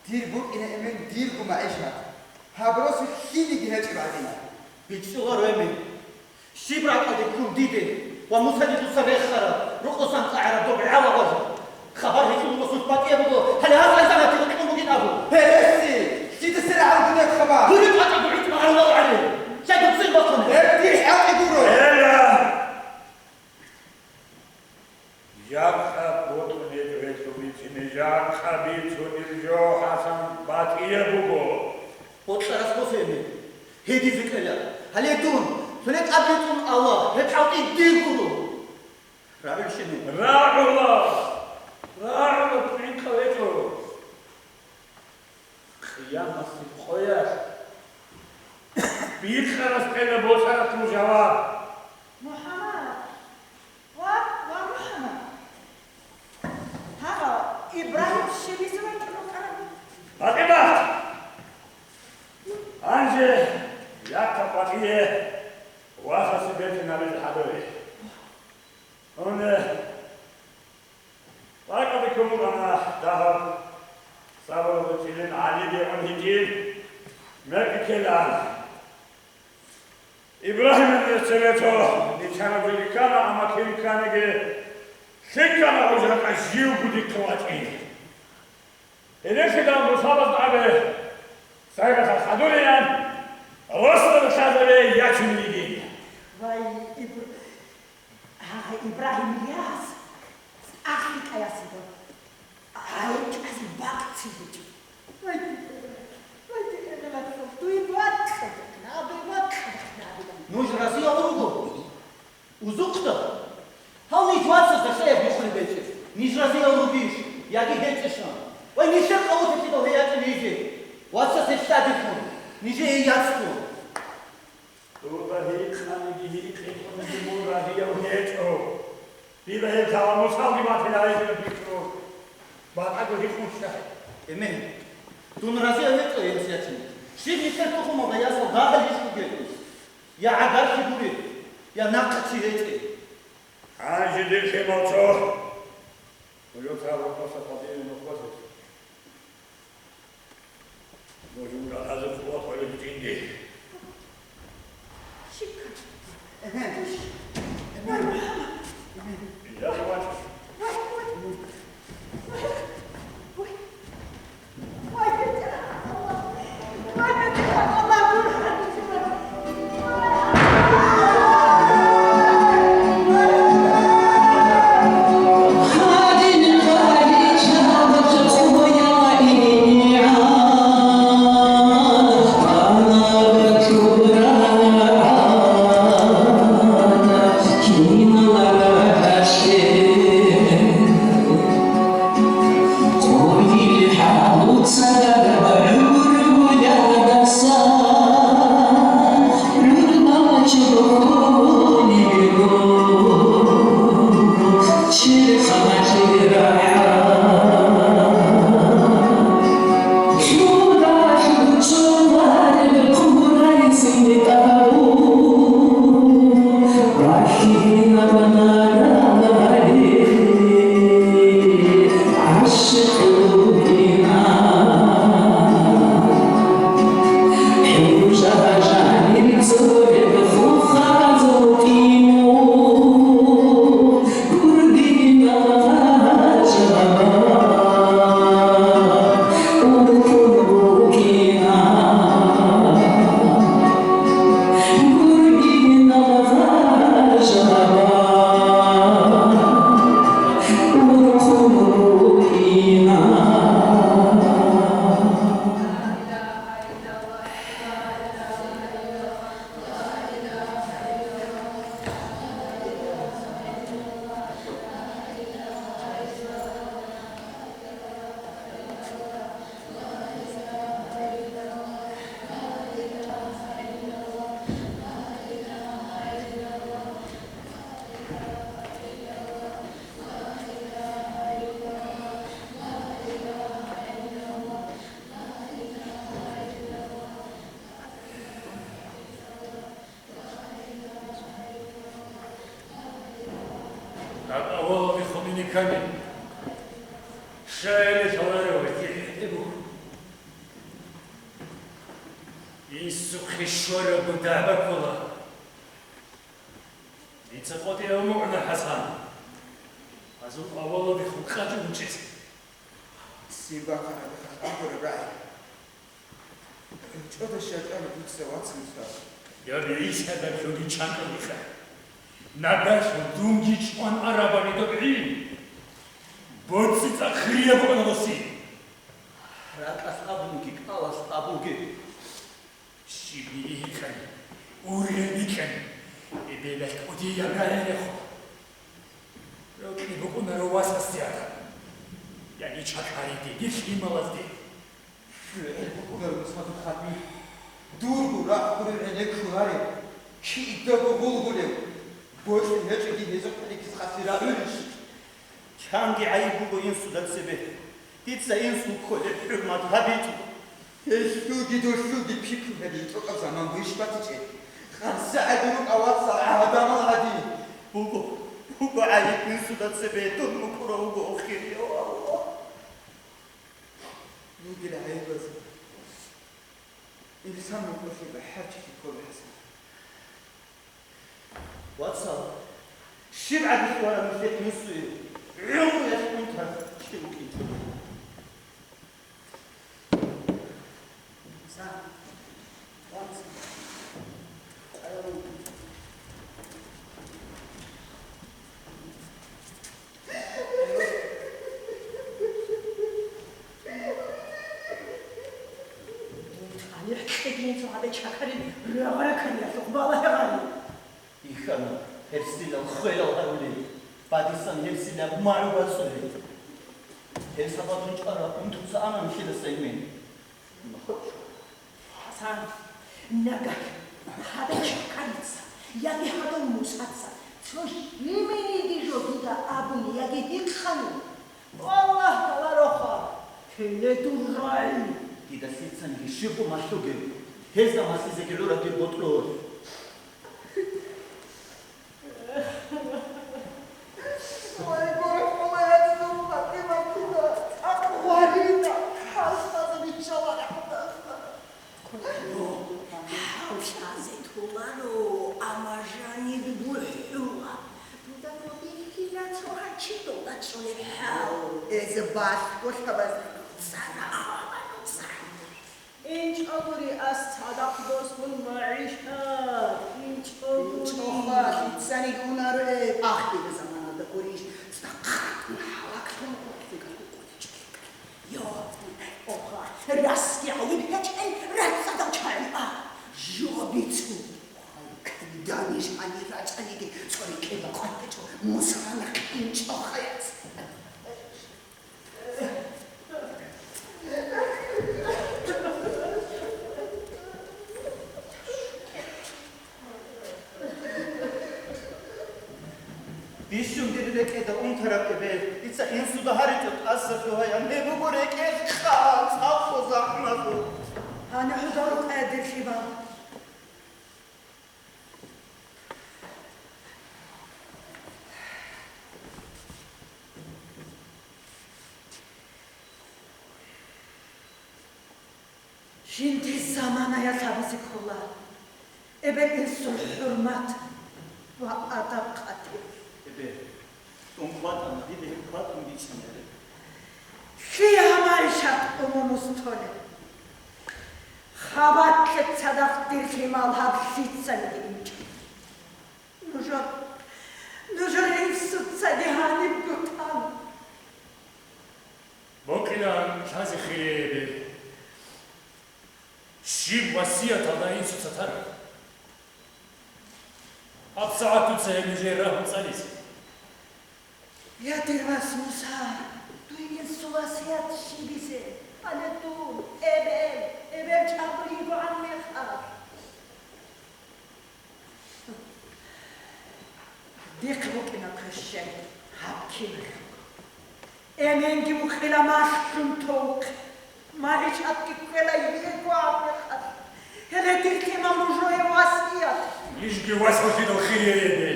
Дир букӀина, эмен, дирго магӀишат. Гьаб росулъ лъилиги гьечӀеб гӀадин. БичӀчӀуларо, эмен. Щиб ракӀалде ккун диде ва Мусаде дуца рехараб рокъосан къагӀараб доб гӀала гъажа? Хабар гьечӀун росулъ батӀияб буго, гьале гьас гӀайзанатиго кьун бугин абу. Гьереси! Лъида сера гьаргунеб хабар? Гьури къачӀаго гӀицӀго гӀарулал гӀаре. Жай дуцин бахъун. Гьеб дир хӀалтӀи гуро. Эла! Жакъа бокьун гьечӀо гьелъул бицине, жакъа бицунеб жо, ХӀасан, батӀияб буго. Бокьарас босейни, гьедизе кӀела. Гьале дун, цолекъаб бицун Аллагь, гьеб хӀалтӀи дир гуро. РагӀулщинин. РагӀула! РагӀула, дун гӀинкъав гьечӀо. Къиямасеб къоялъ бикъарас кьела босаралъул жаваб. МухӀаммад! Ва, ва МухӀаммад! Гьагъа Ибрагьим щибизе вачӀун вукӀарав? ПатӀимат! Гьанже якъа къватӀие васасе бетӀер гьабизе хӀадуре. Гьуне, ракӀалде ккун букӀана дагьаб сабабазул чилин ГӀалиги гӀун гьитӀин, мекъи ккела. Ибрагьимил цеве цо ничараб жоги ккана, амма кин кканиги, лъикӀана гьужа жакъа живго дихъе вачӀине. Гьелелъидал Мусабаз абе, сайгъатал хадурилан, росдал лъазабе ячун йигин. Вай, Ибр-, гьагъа Ибрагьим Ильяс, ахликӀаясида гьайкьазе бакъцин гьечӀо. Вай, дихъе, вай, дихъе, дуе бакьа, дуе бакьа. Нуж разиял руго? Узухъда? Гьав ниж вацазда лъаяб бихъулеб гьечӀеб, ниж разиял ругищ, яги гьечӀищ? Вай, нилъер къавуталъидал гьей ячӀун йизе, вацас гьеб лъадилъун, нижее яцлъун. Дуда гьикъаниги гьикъинги мун разияв гьечӀо. Дида гьеб лъала Мусалги батила гьезие пикру. БатӀаго гьикъун щай? Эмен, дун разияв гьечӀо гьес ячине. Щиб нилъер тухумалда ясал дагьал йищ бугеб? Я гӀагарлъи гуреб, я нахъа чи гьечӀеб. Гьанже дир лъимал цо. Нужеца гьаб рокъоса хъвадине нух босес. Нуж ункъа гьазир хъула хъвалеб жинди. Щиб? Эмен. Эмен. Эмен. Илдас вач. Гьаб авалалде хутӀине ккани, щайилищ гьаларев гьитӀинаб буго. Инсухъе щварабго дагӀба ккола. Дица къотӀи гьабун букӀана, ХӀасан, гьазул авалалде хутӀ къачӀун гьечӀезе. Цин бахъана дихъа абураб рагӀи. ГӀучӀуда щай кӀана дуца, вац Муса? Доб ГӀисада лъугьи чанкӀалиха. Нагагь дунги чӀван арабани доб гӀи. БоцӀи цӀакъ хирияб букӀана досие. Ракьалъ абунги, кӀалалъ абуге. Щибниги гьикъани, ургъел бикьани, эбелалъ кӀудияб рагӀи рехун. Рокьи букӀунаро васасде гьадаб, яги чакариде, дир лъималазде. ЖугӀил букӀунаро Мусадухъаби, дурго рахъ гуреб гӀенеккулареб, кидаго гъулгулев, бокьун гьечӀоги гьезухъе рихьизе къасира гӀурищ? Чанги гӀайиб буго инсуда цебе. Дица инсул кколеб хӀурмат гьабичӀо. Гьелъулги долъулги пикру гьабизе тӀокӀаб заман бугищ батичӀеб? ХъансагӀаги рукӀа, вацал, гӀадамал гӀадин. Буго, буго гӀайиб инсуда цебе, дун мукӀурав вуго охирияв Аллагь. Бугел гӀайибазе инсан мукӀурлъи бахӀарчилъи ккола, ХӀасан. Вацал, щиб гӀадлу ккараб нилъер инсуе, гӀумруялъ унтараб чи букӀинчӀо? ГьечӀо гьаб чакарил рагъаракариялъухъ балагье гъари. Ихьана гьерсилал хвелал гьарулел, падисан гьерсилаб магӀу бацӀулел. Гьеб сабаблъун чӀвараб унтуца анан лъидаса имен. Хасан, нагагь гьадав чакарица яги гьадав мусаца цо лъимениги жо дуда абун яги гьикъани, валлагь, гьалароха, ккеле дур рагӀи. Дида лъицаниги щибго малъугев, гьезда малъизеги гӀураб дир бутӀрул. Вай, гуро, хӀула, я дидул ПатӀиматида, цӀакъ варина, хӀалтӀазе биччаларехӀ даса. ХӀалтӀазе толаро, амма жаниб бухӀула. Дуда кодилъила цо гьачи дола чӀолеб хӀал. Эзе балъго лъабаз цӀана хвала нуцӀа. ИнчӀогури ас цадахъ досун магӀишат, инчӀогури. ИнчӀоха, лъицаниги унаро, э, ахирги заманалда гурищ, цӀакъ хъатун гьалаклъун къотӀигалъул къотӀичӀел. Йо, оха, расги гӀайиб гьечӀел, рацӀцӀадал чагӀи а, жо бицун. Кида ниж гьанир рачӀаниги, цо рикӀкӀеда къватӀичӀо, мусарана инчӀохаяц. Бищун дир рекӀеда унтараб эбел, дица инсуда гьаричӀо тӀаса лъугьаян, гьеб буго рекӀелъ хъан, цӀакъго захӀмалъун. Гьаниб гьудул рукӀа, дир лъимал. Жиндир заманаялъ гьабизе ккола эбел-инсул хӀурмат ва адаб-къадир. Эбел, тӀун кватӀана, дида гьеб кватӀун бичӀчӀана гьеб. Лъие гьаб магӀишат умумуз толеб? Хабалъе цадахъ, дир лъимал, гьаб лъицаниги инчӀо. Нужер, нужер инсуцаги гьанибго тан. Бокьилаан лъазе хириябе. Щиб васияталда инсуца тараб? ГьабсагӀат дуца гьеб нижее рагьун цӀализе. Я, дир вас Муса, дуе инсул васият щибизе? Гьале дун, эбел, эбел чагӀи йигогӀан мехалъ. Дихъ букӀина квешен гьаб киналъухъ. Эменги вукъила малъун товухъе, магӀишатги ккела йигогӀан мехалъ. Гьеле, дир лъимал, нужее васият. Нижги вас гьудидал хириябе.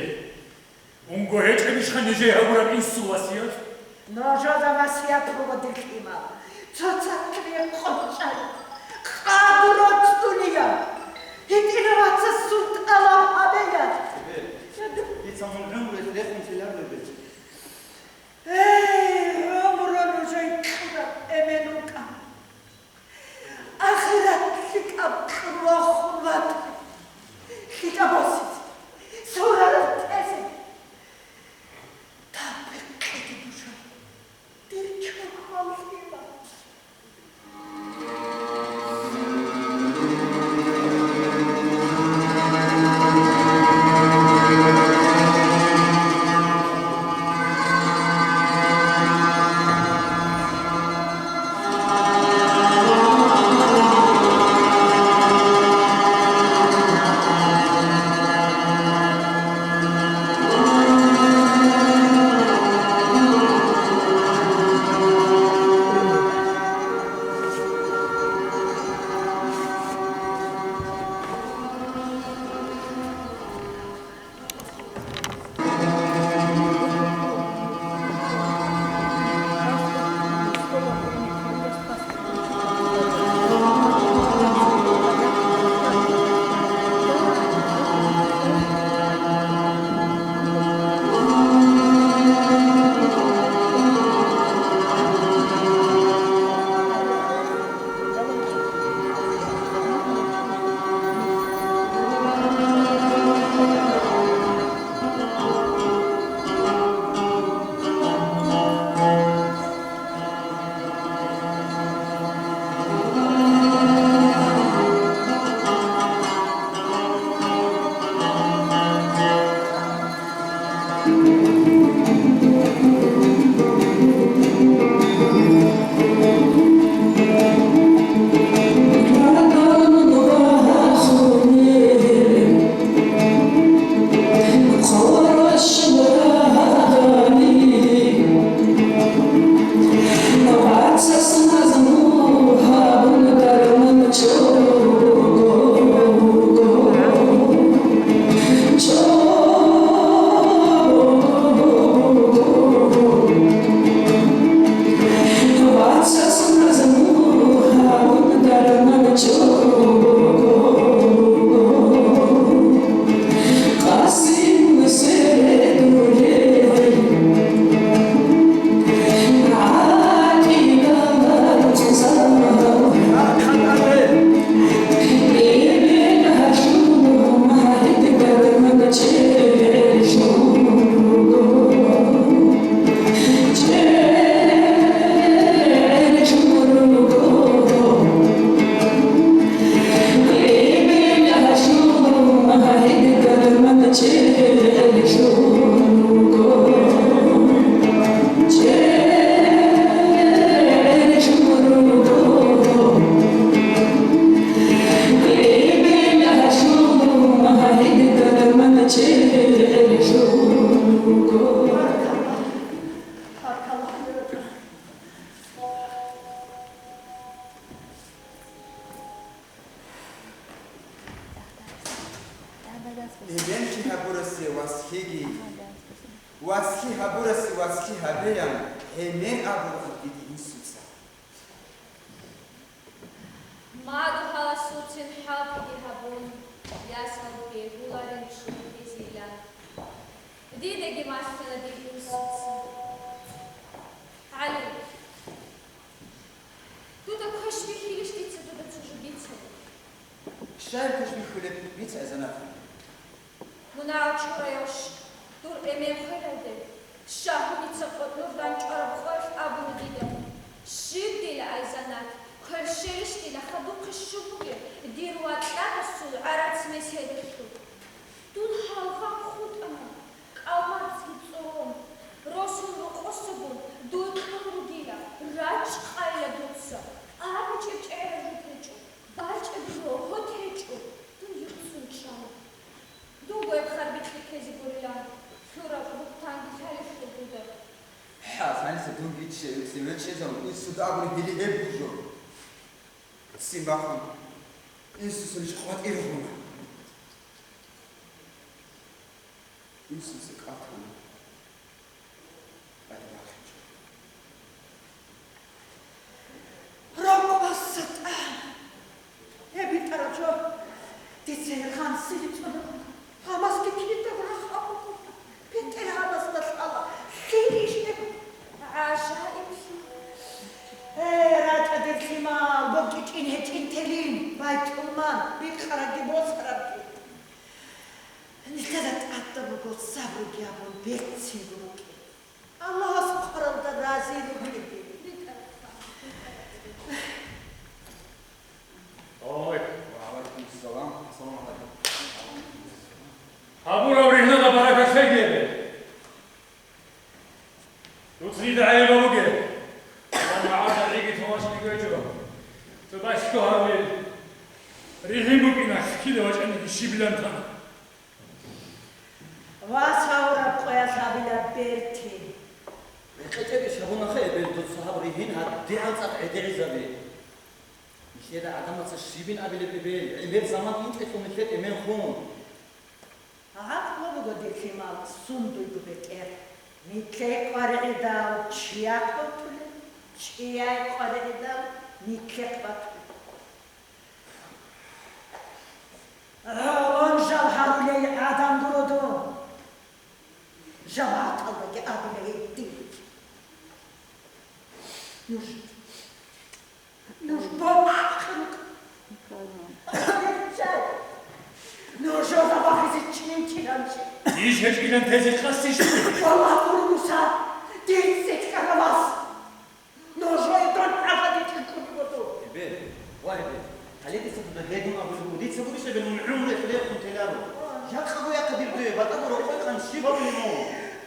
Унго гьечӀебищха нижее гьабураб инсул васият? Нужеда васият буго, дир лъимал, цоцазда къотӀичӀел, къадру цӀцӀулел, гьитӀинав вацасул тӀалаб гьабеян. Дица мун гӀумруялъ рехун теларбе. Эй, гӀумру нужее кьураб эмен вукӀа. Ахират лъикӀаб кьурахун ватӀа, лъикӀаб босизе, сурараб тезе. Тапихъеги нужер, дир чурхал лъимал. Гьебенги гьабурасе васлъиги, васлъи гьабурасе васлъи гьабеян гьемер абураб диде инсуца. Мадугьаласулцин хӀалтӀиги гьабун, ясалги гьуларин чӀухӀизилан. Дидеги малъила дир инсуца. ГӀали, дуда квеш бихьилищ дица дуда цо жо бицай? Щай квеш бихьулеб, бицай, Занат? Мунагьал чураяв дур эмен хвелалде, щагьуница къотӀнур данчӀвараб къоялъ абуна дида: «Щиб дила, ай Занат, квер щелищ дила, хадухъе щиб бугеб дир вацӀцӀадасул гӀарац меседалъул? Дун гьалгъан хутӀана, кӀалмацӀги цӀорон, росун рокъосагун дуе кьун ругила, рачӀ къайла дуца, абичӀеб чӀегӀер жо течӀо, бачӀеб рогьо течӀо, дун юцун чӀала». Дунго гьеб харбикьи ккезе гурилан, лъураб бугьтанги лъалелъул дуда. ХӀа, гьаниса дунги чӀе-, цеве чӀезабун, инсуда абуни гьели гьеб буго жо. Ццин бахъун, инсуца ниж къватӀир гъуна. Инсуца кӀалтӀана. Рокъоса тӀа! Гьеб битӀараб жо дица гьеб ханлъи бицуна. Гьабасги кидаго рахъа буго. БетӀергьанасда лъала. Лъилищ гьеб? ГӀажаиблъи. Э, рачӀа, дир лъимал, бокьичӀин гьечӀин телин, байтӀулман, бикъарабги босарабги. Нилъеда тӀадаб буго сабруги абун берцинго рукӀин. Аллагьас хъваралда рази ругин. Ой, ва алейкум салам. Ассаламу алейкум. Гьабураб ригьнада баракат лъеги. Дуцанида гӀайиб бугеб. Ва магӀарда гӀиги томачги гьечӀо. Цо дагьлъго гьарулел. Ригьин букӀиналъ кида вачӀаниги щибилан тана. Вас гьавураб къоялъ гьабила берти. РекъечӀебищ гьабунаха, эбел, дуца гьаб ригьин гьадигӀан цӀакъ гӀедегӀизаби. Нилъеда гӀадамаца щибин абилеб, эбел, гӀемер заман инчӀелъул нилъер эмен хун. ГӀакълу буго, дир лъимал, сундуйго бетӀер. Нилъее къваригӀидал чияхъ батулеб, чияе къваригӀидал нилъехъ батулеб. ГӀолон жал гьарулей гӀадан гуро дун. ЖамагӀаталдаги абила гьедин. Нуж, нуж бокьухъе рукӀа. Нуж жо забахизе чӀинчӀилан чи. Иш гьечӀилан тезе къасищ? Валлагь, гуро, Муса, дир цӀикӀкӀарав вас. Нужее дун гӀадин кьикьулеб буго. Эбел, ва эбел, гьале дица дуда гьедин абулеб буго, дица гурищ, эбел, мун гӀумру эхире хун теларо. Жакъа гуяхъа дир дуе, батӀа гуро, къойкъан щиб гьабуни мун?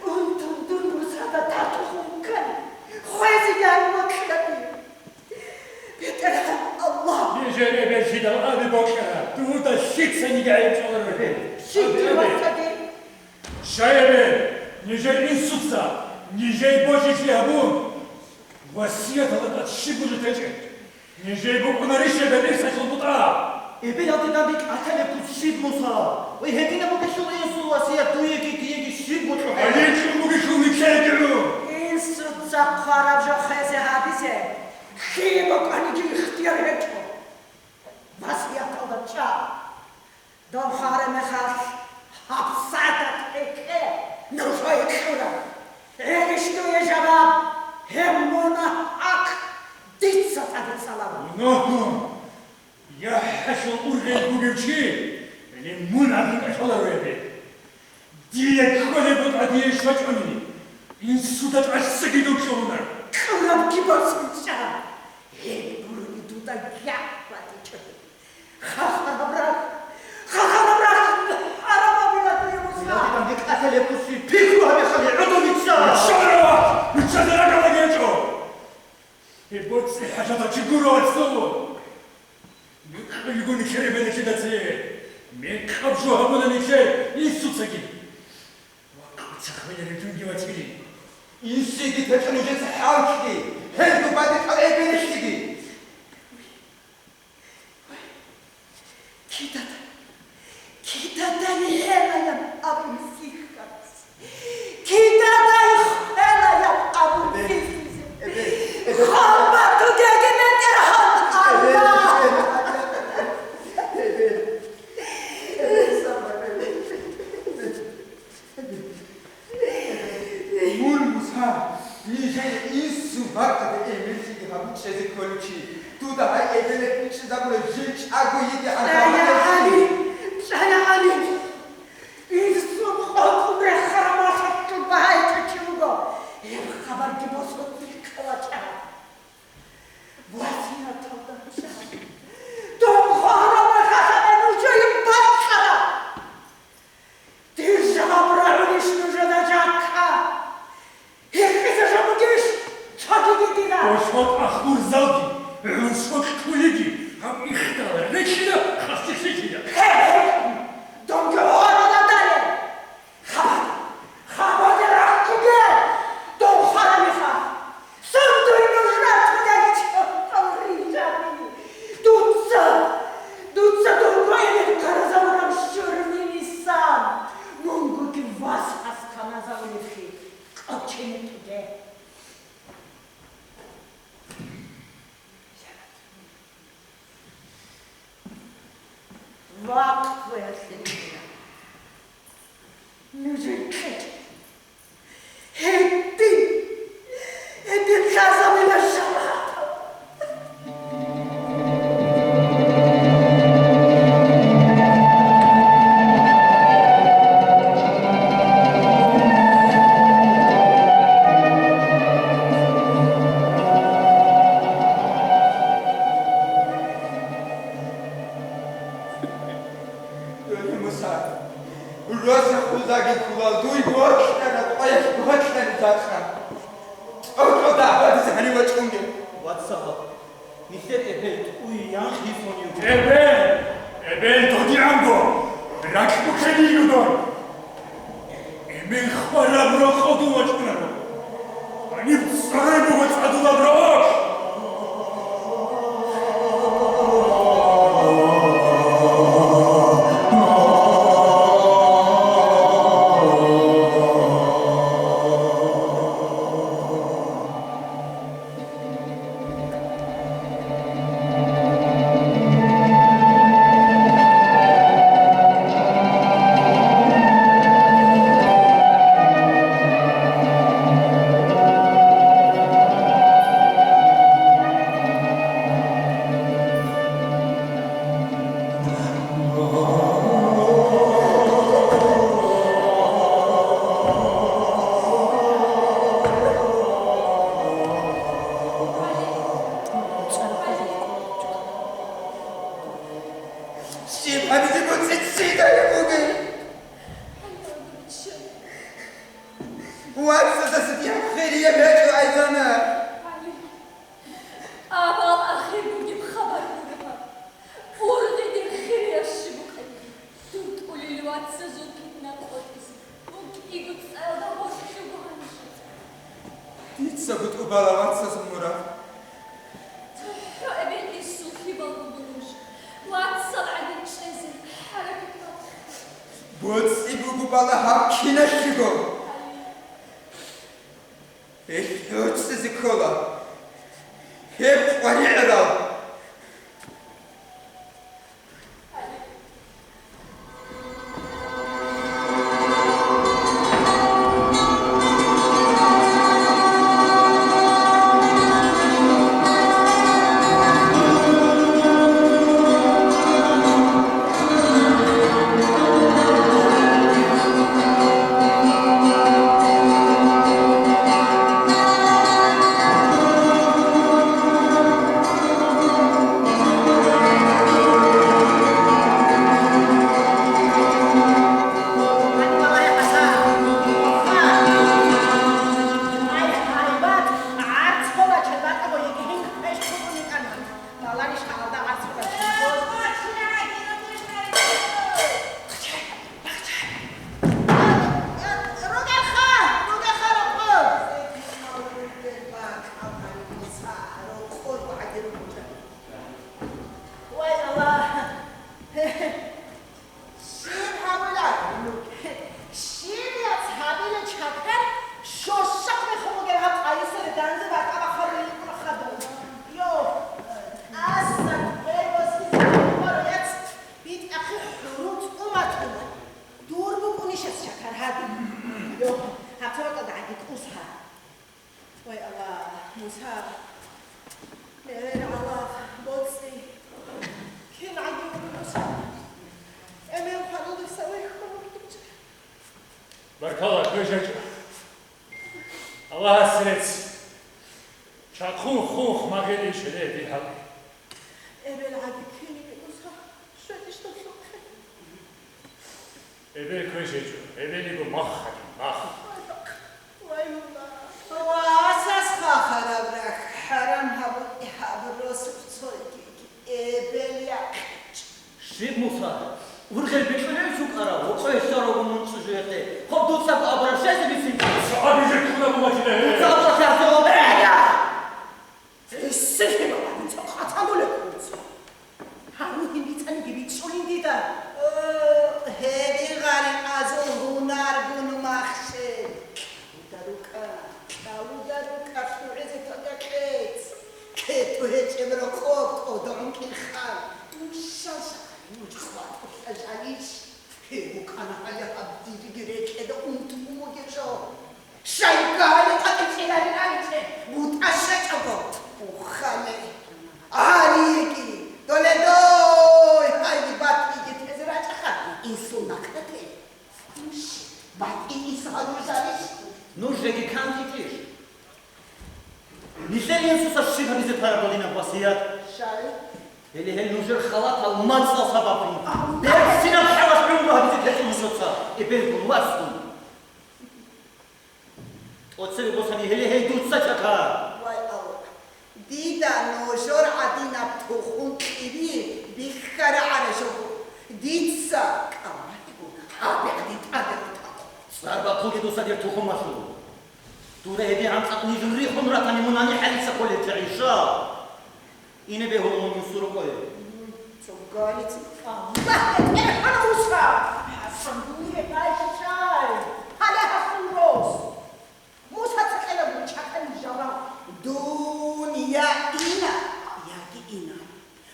Унтун дун Мусада татухун ккани, хвезеги гьаниб бокьилаби. БетӀергьан Аллагь! Нижер эбел жидал аби бокьара, дуда лъицаниги гӀайиб чӀваларо. Эбел, щиб дир вацаги? Щай, эбел, нижер инсуца, нижей божилъи гьабун, васияталда тӀад щиб бужи течӀеб? Нижей букӀунарищ гьеб ирсалъул бутӀа? Эбелалде данде кӀалъалеб куц щиб, Муса? Ва гьединаб бугелъул инсул васият дуеги диеги щиб бокьухъе? Гьайикьун бугелъул нилъееги гӀур. Инсуца хъвараб жо хвезе гьабизе лъие бокӀаниги ихтияр гьечӀо. Васияталда чӀа. Дов хвараб мехалъ гьабсагӀат гӀекъе нужее кьура. ГӀелищ дуе жаваб, гьеб мунагь хӀакъ дица тӀаде цӀаларо. Мунагь! ЯхӀялъул ургъел бугев чи, гьеле мун абун кӀалъаларо гьебе. Дие кколеб бутӀа дие щвачӀони, инсуда тӀасаги дукьуна. Кьурабги бацӀцӀа, гьеб бурони дуда гьаб батичӀо. Хахараб рагь! Хахараб рагь! ХӀарамабила дуе, Муса! Дилъ кӀалъалеб куци пикру гьабе хали гӀодобица! Шарава! Нуччазе ракӀалда гьечӀо! Гьеб боцӀи хӀажатав чи гуро, ацӀцӀугу! Мекъабго нилъер эбелалъеда цее! Мекъаб жо гьабуна нилъер инсуцаги! Ва куца хвеларев дунги ватили! Инсиги течӀо нужеца хӀалкьги, гьелго бадикьал эбелалъеги! Кидада, кидада нилъер ЧӀаго йиги ГӀалим, ГӀалим! Инсун къокъун рехараб махалъул багьаичӀев чи вуго. Гьеб хабарги босун цӀикӀкӀа вачӀа. Васияталда нужа. Дун хвараб махалъ нужее бакьара. Дир жаваб рагӀулищ нужеда жакъа? Гьикъизе жо бугищ цогиги дила? Гьоркьоб ахурзалги, гӀуршоб ккулиги гьаб ихтияр рехила, хасилъила. Хе-хе! Дунги гьоркьоб дае! Хабар! Хабарги рахъуге! Дун хвараб мехалъ! Сундуй нуж ратула чӀухӀун рижаби! Дуца, дуца дурго эмен ккаразавураб щурни исан, мунгуги вас асканазавулевлъи кьучӀине тӀуде. Вахъ вуялъе кьела. Нужер кьечӀ. Гьедин, гьедин лъазабила шамат. Дуе, Муса, росахъулдаги кколал, дуй бокьана, къоялъ бокьана такъа. ТӀокӀал дагӀбадизе гьанив вачӀунге. Вацал, нилъер эбел тӀуй янхъ йисун юго. Эбел! Эбел додигӀанго, ракь бухьенин дун. Эмен хвараб рокъов дун вачӀунаро. Гьаниб цӀарай буго цӀадулаб рокъ! Щиб гьабизе буцӀицӀидая бугеб? Вацасда дида хирияб гьечӀо, Айзана. Амма ахир бугеб хабар гуро. Ургъи дир хирияб щиб букӀаниги, дур тӀулел вацазул питна къотӀизе, букӀиго цӀаялда гъоркьлъуго гьанже. Дица бутӀу бала вацазул мурад. ЦохӀо эбел инсул лъимал буго нуж, вацал гӀадин чӀезе хӀаракат бахъе. БоцӀи буго бала гьаб киналъего. Гьелъ гӀорцӀизе ккола гьеб къваригӀарал. Хун, хун, магъилищ гьеле, дир гьал. Эбел гӀаги киниги уса, щведищ долъухъе. Эбел квеш гьечӀо, эбел йиго мах гьадин, мах. Вай, Аллагь. Ва асас хахараб рахь, хӀарам гьабун, гьаб росулъ цойги эбел якъичӀ. Щиб, Муса, ургъел бикьулев чукӀарав, гьоркьое щварав мун чӀужуялъе, хоб дуцаго абураб щайзи бицинчӀо? Дуца абизе ккунаб уматила гье! Дуца абураб щайзи гьобе! Гьесие бабани цо хъатанулеб куца. Гьарун гьин бицаниги бичӀчӀулин дида. О, гьеб гъарикъазул гьунаргун махщел. Кьавуда рукӀа, кьавуда рукӀа, лъугӀизе тода кьец. Кету гьечӀеб рокъоб кӀодо гӀункӀил хал. Нушал шагьарин нуж хватӀулъа жанищ? Гьеб букӀана гьале гьаб дирги рекӀеда унтун бугеб жо. Щайгали къатӀичӀеларин абичӀеб, бутӀа щвечӀого, уххале. Гьаниги, доле дой, гьайги батиги тезе рачӀаха, инсул нахърате. Нуш, батӀи ис гьалужарищ? Нужеги кантӀичӀищ? Нилъер инсуца щиб гьабизе тараб бугинаб васият? Щай? Гьеле гьел нужер халатал мацӀал сабаблъун. Берцинаб хӀалалъ гӀумру гьабизе течӀо нужеца, эбелгун, васгун. ТӀоцебе босани гьеле гьей дуца чӀака. Вай, Аллагь, дида нужер гӀадинаб тухум кьибил бихьарагӀара жо буго. Дица кӀамалъиго гьабигӀади тӀаде батахъо. ЦӀар бахъуге дуца дир тухумалъул. Дура гьедигӀан цӀакъ ниж рихун ратани мунани хӀалица кколел чагӀиша? Ине бегьула мун инсул рокъое. Цо галица. Аллагь, бетӀергьан Муса! ХӀасан, дуе гӀайшачай! Гьале гьасул рос! Муса цӀикӀкӀинаб чӀакъани жаваб. Дун я ина, яги ина.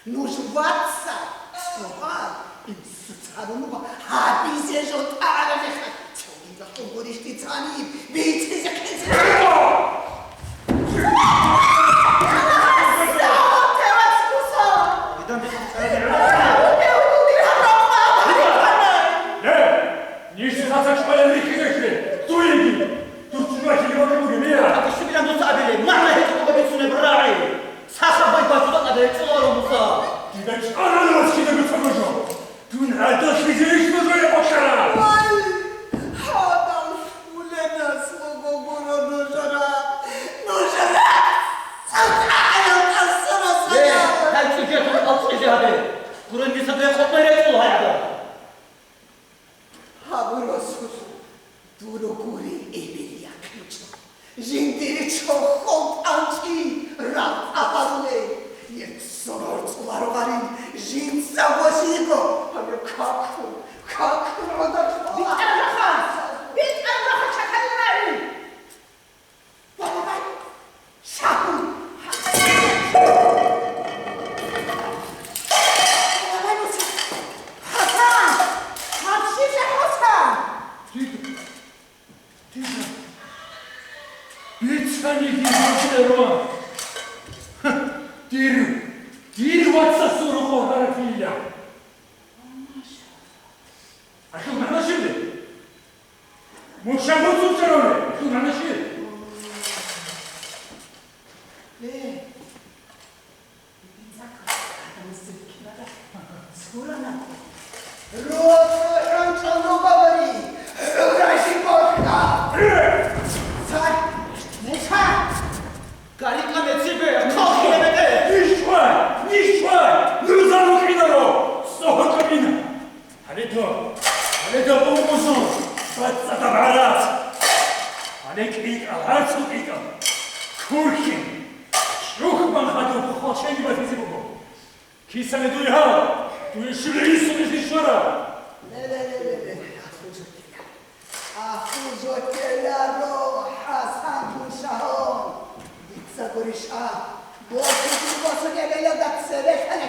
Нуж вацал, цогьал, инсуца гьарун ва гьабизе жо тӀагӀараб мехалъ, цогидалъун гурищ дицани бицӀизе хъинцӀила. Э, ниж цаца чӀвалел рихьизешлъе, дуеги, дур чӀужуялъеги бокьун бугеб, я? Щибилан дуца абилеб? МагӀна гьечӀого бицунеб рагӀи. Сахаб байбасда тӀаде чӀоларо Муса. Дида чӀаралевас кидаго цо гожо. Дун гӀадалъизе иш нужее къотӀара. Вай, гьадал школенас буго гуро нужера. Нужера! Э, гьай чӀужуялъул алкӀизе гьабе. Гурен дица дуе къотӀмай речӀчӀул гьай гӀадал. Гьаб росулъ дур гурин эбел якъичӀо, жиндир чохол тӀанчӀи рагъ тӀагьарулел, еццо рорцӀуларо гъарин жинца гъосиго, гьабе какун, какун гӀодор кьола. БетӀергьан! БетӀергьан, чахъали рагӀи! Балагьай! Шагьун! Балагьай, Муса! Хасан! Гьаб щиб жо, Хасан? Дида! Дида! Бицаниги гьабиларо! Ха! Дир, дир вацасул рокъо гьаратила! Гьалъул магӀна щиб? Муса буцун чӀарале, гьалъул магӀна щиб? Э, цурана. РоцӀухӀун чӀун руго бари, гӀурай жиборха! Цай, Муса! Гарикъа мецибе, хъалхьине бетӀе! Нишвай! Нишвай! Нужа рукӀинаро! СогьотӀабина! Гьале доб! Гьале доб ункъусун! БацӀцӀадаб гӀарац! Гьале кӀикӀа, гьарцул кӀикӀа! Курхьин! ЧӀухӀман хадуб хвалченги батизе буго! Кисани дуй гьал? Дуе щибли гьисулищ щвара? Ле-ле-ле-ле-ле, ахӀулжутила. АхӀулжутиларо, ХӀасан, дун шагьун. Дица гурищ а. Босиги босуге леледа цебе хӀале.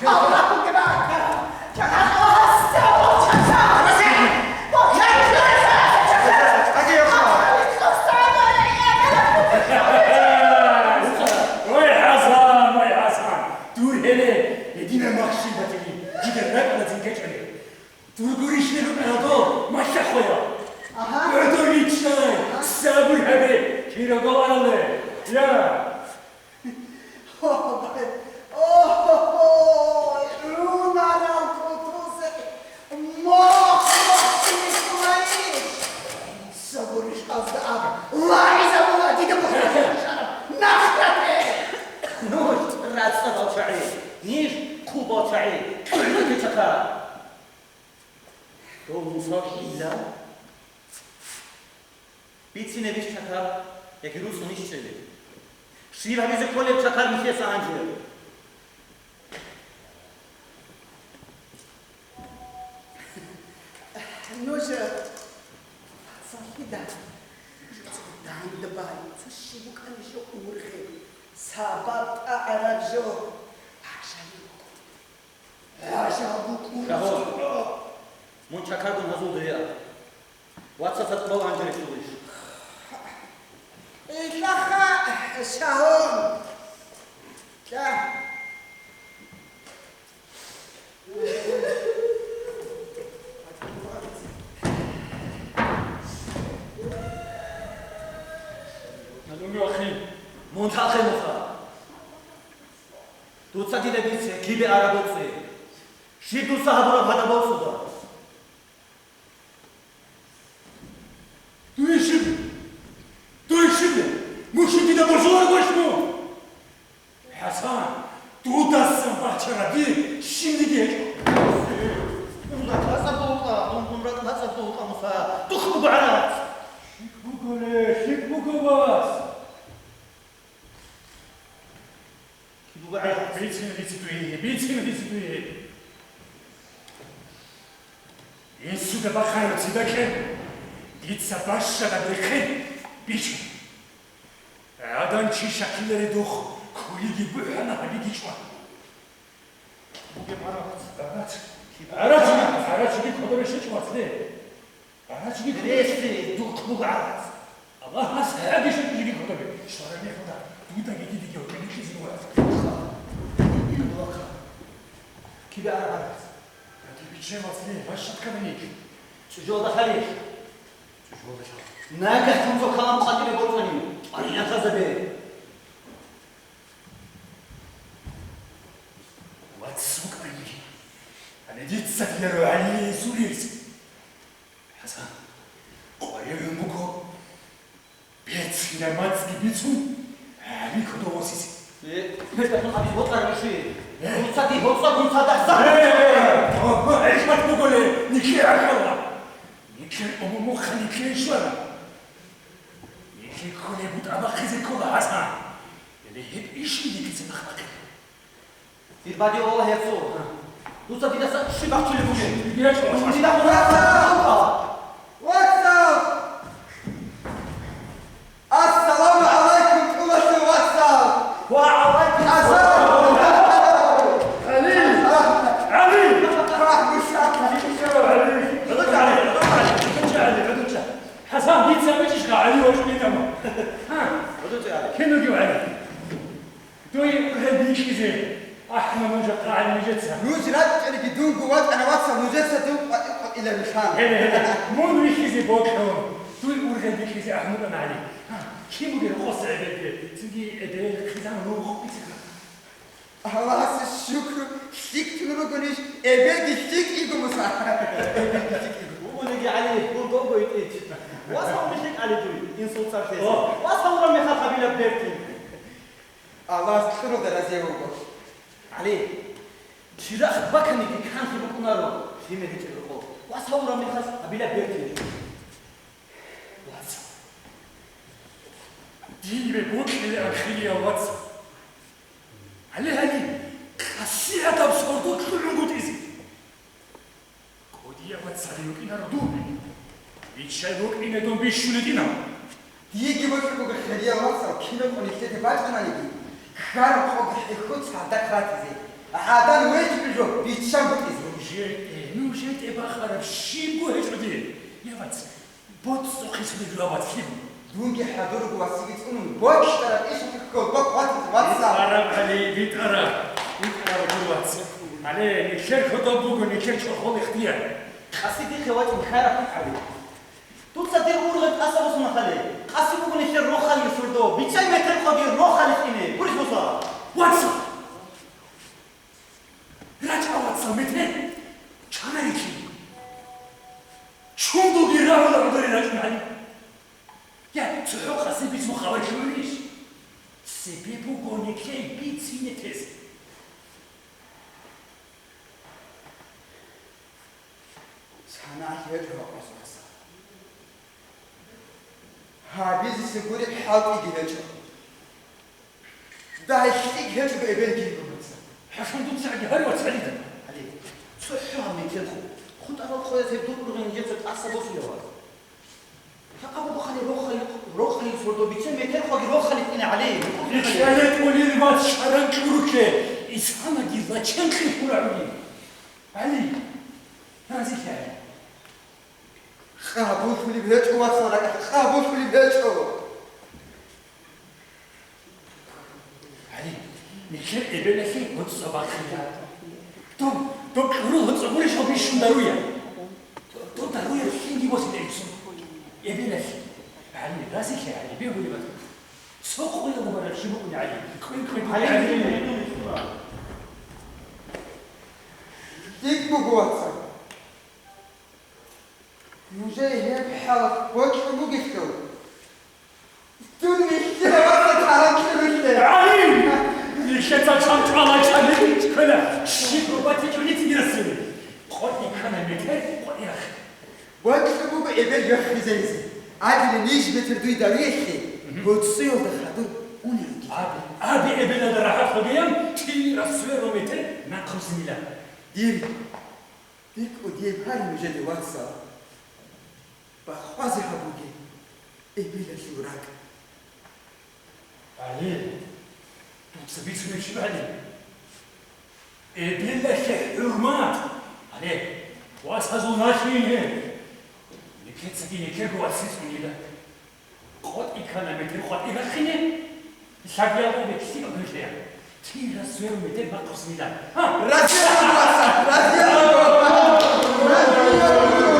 Ха. Аллагьги баракала. Чагьа, Аллагь, Аллагь, Аллагь. Ой, ХӀасан, ой, ХӀасан! Дур гьеле, гьединаб махщел батили, дида ракӀалда цинги чӀвали. Дур гурищ гьел рукӀаралдо малъа хвея. Агьа. ГӀодор риччай, сабур гьабе, кирого арале. Я! О, гӀунарал кутузе мохь-мохь кколайищ? Сабурищ азда аб, лагӀизабула дида бухӀна нахрате! Нуж рацӀцӀадал чагӀи, ниж хъубал чагӀи, кьуркьи чака. Дов Муса хӀилла. Бицинебищ чакар, яги руцӀцӀунищ чӀели? Щиб гьабизе кколеб чакар нилъеца гьанже? Нуж цохида, нуж цо дандбай, цо щиб букӀанищ ургъи, сабаб тӀагӀараб жо, гӀажаиб. Шагьон, мун чакаргун гьазулда гьеа. Вацаца тӀубал гьанже рехсулищ? Илъаха, Шагьон. Кьа. Мун лъалхъе, муха. Дуца дида бице, кибе араб боцӀи? Щиб дуца гьабураб гьадаб боцӀуда? Дуе щиб? Дуе щиб? Муши дида божуларгойщ мун? ХӀасан, дудасан бачара дир щибниги гьечӀо. Дун ракӀ лъацӀаб дулкъа, дун, дун ракӀ лъацӀаб дулкъа, Муса, духъ буго гӀарац. ЛъикӀ буго, ле, лъикӀ буго, вас. Бицин гьициги, бицин гьициги. Инсуда бахъараб цебекье дица бащадаб рехъе бичун. Гьадан чи щакиларе духъ кулиги бухӀана гьабиги чӀван. Бугеб гӀарац, гӀарац. ГӀарачиги, гӀарачиги кодобе щечӀ вацлъе. ГӀарачиги кодобе. Ресси, духъ буго гӀарац. Аллагьас гьагиши кулиги кодобе. Швараб мехалда, дудаги дидеги гьоркье бихьизе буго гӀарац. Кибе гӀарац? Гьадин биччай вацлъе, бащад ккани. ЧӀужуялда хали. ЧӀужуялда хали. Нагагь цо калам къватӀибе бокьани, къайгъатазабе. Вац вукӀайги. Гьанже дица дила рогьалие инсулизе. ХӀасан, къваригӀун буго, берцинаб мацӀги бицун, гьари кодов восизе. Э, гьелдалъун абиз бокьарабищи? Э? Дуца дие бокьа, дуца дагьса. Э, э, э, о, о, хӀикмат буго, ле, нилъее гӀахьалла. Нилъер умумухъа нилъее щвара. Нилъее кколеб бутӀа бахъизе ккола, ХӀасан. Гьеле гьеб ишин нилъеца бахъ бахъе. Дир бадиб Аллагь яцӀцӀу. Дуца дидаса щиб бахчулеб бугеб? Дида гьунараб бакӀалда. Вацал! Ассаламу гӀалайкум, тӀубасев вацал! Ва гӀалайкум ассалам! ГӀали! ГӀали! ХӀасан, дица бичӀчӀищха ГӀали вачӀун йитӀана? Кин вугев ГӀали? Дуе ургьел бихьизе ахӀуна мун жакъа гӀалимжеца. Нуж рачӀчӀариги дунго ватӀана, вацал, нужеца дун къватӀив къватӀила вилълъан. Гьеле, гьеле, мун вихьизе бокьун, дуе ургьел бихьизе ахӀун букӀана ГӀали. Гьа, кин бугеб къосо эбелги, цинги эбел, хъизан, нух, бицина. Аллагьасе шукру, лъикӀлъун ругонищ, эбелги лъикӀ йиго, Муса. Эбелги лъикӀ йиго. Вугониги, ГӀали, дун дого йитӀич. Вас гьавуни лъикӀ, ГӀали, дуй, инсул цӀар лъезе. О. Вас гьавураб мехалъ гьабилаб бертин. Аллагьас кьуралда разияв вуго. ГӀали, чирахъ баканиги канлъи букӀунаро, лъимер гьечӀеб рокъов. Вас гьавураб мехалъ гьабилаб бертин. Вацал. Дие бокьилаан, хириял вацал. Гьале, гьале, къасиятаб сордо кьунгутӀизе. КӀудияб вацал, гьукӀинаро дун. Биччай букӀине дун бищун гьитӀинав. Диеги бокьун буго, хириял вацал, кинаб къо нилъеде бачӀананиги, хьараб къоги хӀехьо цадахъ ратизе, гӀадан векьулеб жо биччан букӀизе. Нужер тӀе, нужер тӀе бахараб щибго гьечӀо дир, я вацал. БоцӀухъе цӀунеб жо, вацлъи. Дунги хӀадур руго, васиги цӀунун, бокьараб ишалъе хьолбок ватизе, вацал. БитӀараб, гьале, битӀараб, битӀараб гур, вац. Гьале, нилъер кодоб буго, нилъер чорхол ихтияр. Къаси дихъе вачӀун хьараб гьабе. Дуца дир ургъел тӀаса босуна хъали. Къаси буго нилъер рохалил сордо, бицай метер хъоги рохалил ине. Гурищ, Муса? Вацал! РачӀа, вацал, метер! Чанарилъи! Чундулги рагӀула гӀудари рачӀун гьаниб! Я, цохӀо къаси бицун хабар щвелищ? Цебе буго нилъее бицине тезе. СанагӀалъи гьечӀо гьаб къасулъаса. Гьабизеса гуреб хӀалтӀиги гьечӀо. Дагье лъикӀ гьечӀого эбелги йиго, вацал. ХӀашан дуцаги гьари, вацал, гьалида. ГӀали, цохӀо гьаб метер хъу. ХутӀарал къоялъ гьеб дур ургъел нижеца тӀаса босулев вац. Гьаб абу хъали рохалил, рохалил сордо, бицай метер хъоги рохалил ине, ГӀали. Рикъулъе, ГӀали. Рикъулел вац шаран кьурухъе, исанаги лаченхъе хурагӀули. ГӀали, разилъе, ГӀали. Къабуллъулеб гьечӀо, вацал, ракӀалъ къабуллъулеб гьечӀо. ГӀали, нилъер эбелалъе гьоцӀа бахъила. Доб, доб кьурул гьоцӀа гурищ гьаб бищун даруя? Доб даруя лъинги босила ицун. Эбелалъе. ГӀали, разилъе, ГӀали, бегьулеб батӀа. Цо къоялъ гьараб чи букӀуни, ГӀали. Кьвен-кьвен буго, ГӀали. ГӀали. ДикӀ буго, вацал. Нужее гьеб хӀалалъ бокьун бугелъул, дун вихьила, вацал, чӀалан кьурулъе. ГӀали! Нилъеца чан чӀвала, чӀалан кьела. Щиб батичӀунитиги расили. КъотӀи ккана метер, къотӀи рахъи. Бокьун буго эбел йохизаризе. Адиле ниж метер дуй даруялъе, мгм, гьоцӀоялда хадур унел ругел. Аби, аби эбелалда рахӀат гьабеян, тирас сверун метер нахъусинила. Дир БикӀу дие гьари нужеде, вацал, бахъвазе гьабуге эбелалъул ракӀ. ГӀали, дуца бицунеб щиб, ГӀали? Эбелалъе хӀурмат! ГӀали, васазул налъи ине! Нилъецаги нилъерго вац цӀунила. КъотӀи ккана метер къотӀи рахъине, лъабиялда бекьлъи абилъеян. Тирас сверун метер бахъусинилан. Гьа! Разиялго, вацал, разиялго! Разиялго!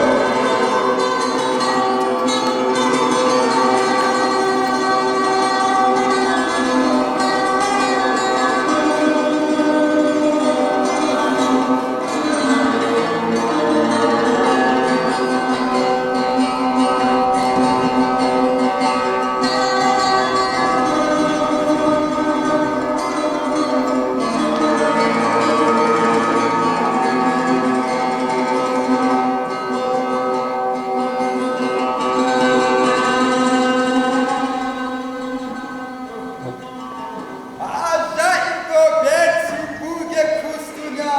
ГӀажаибго берцин бугеб куцдуна,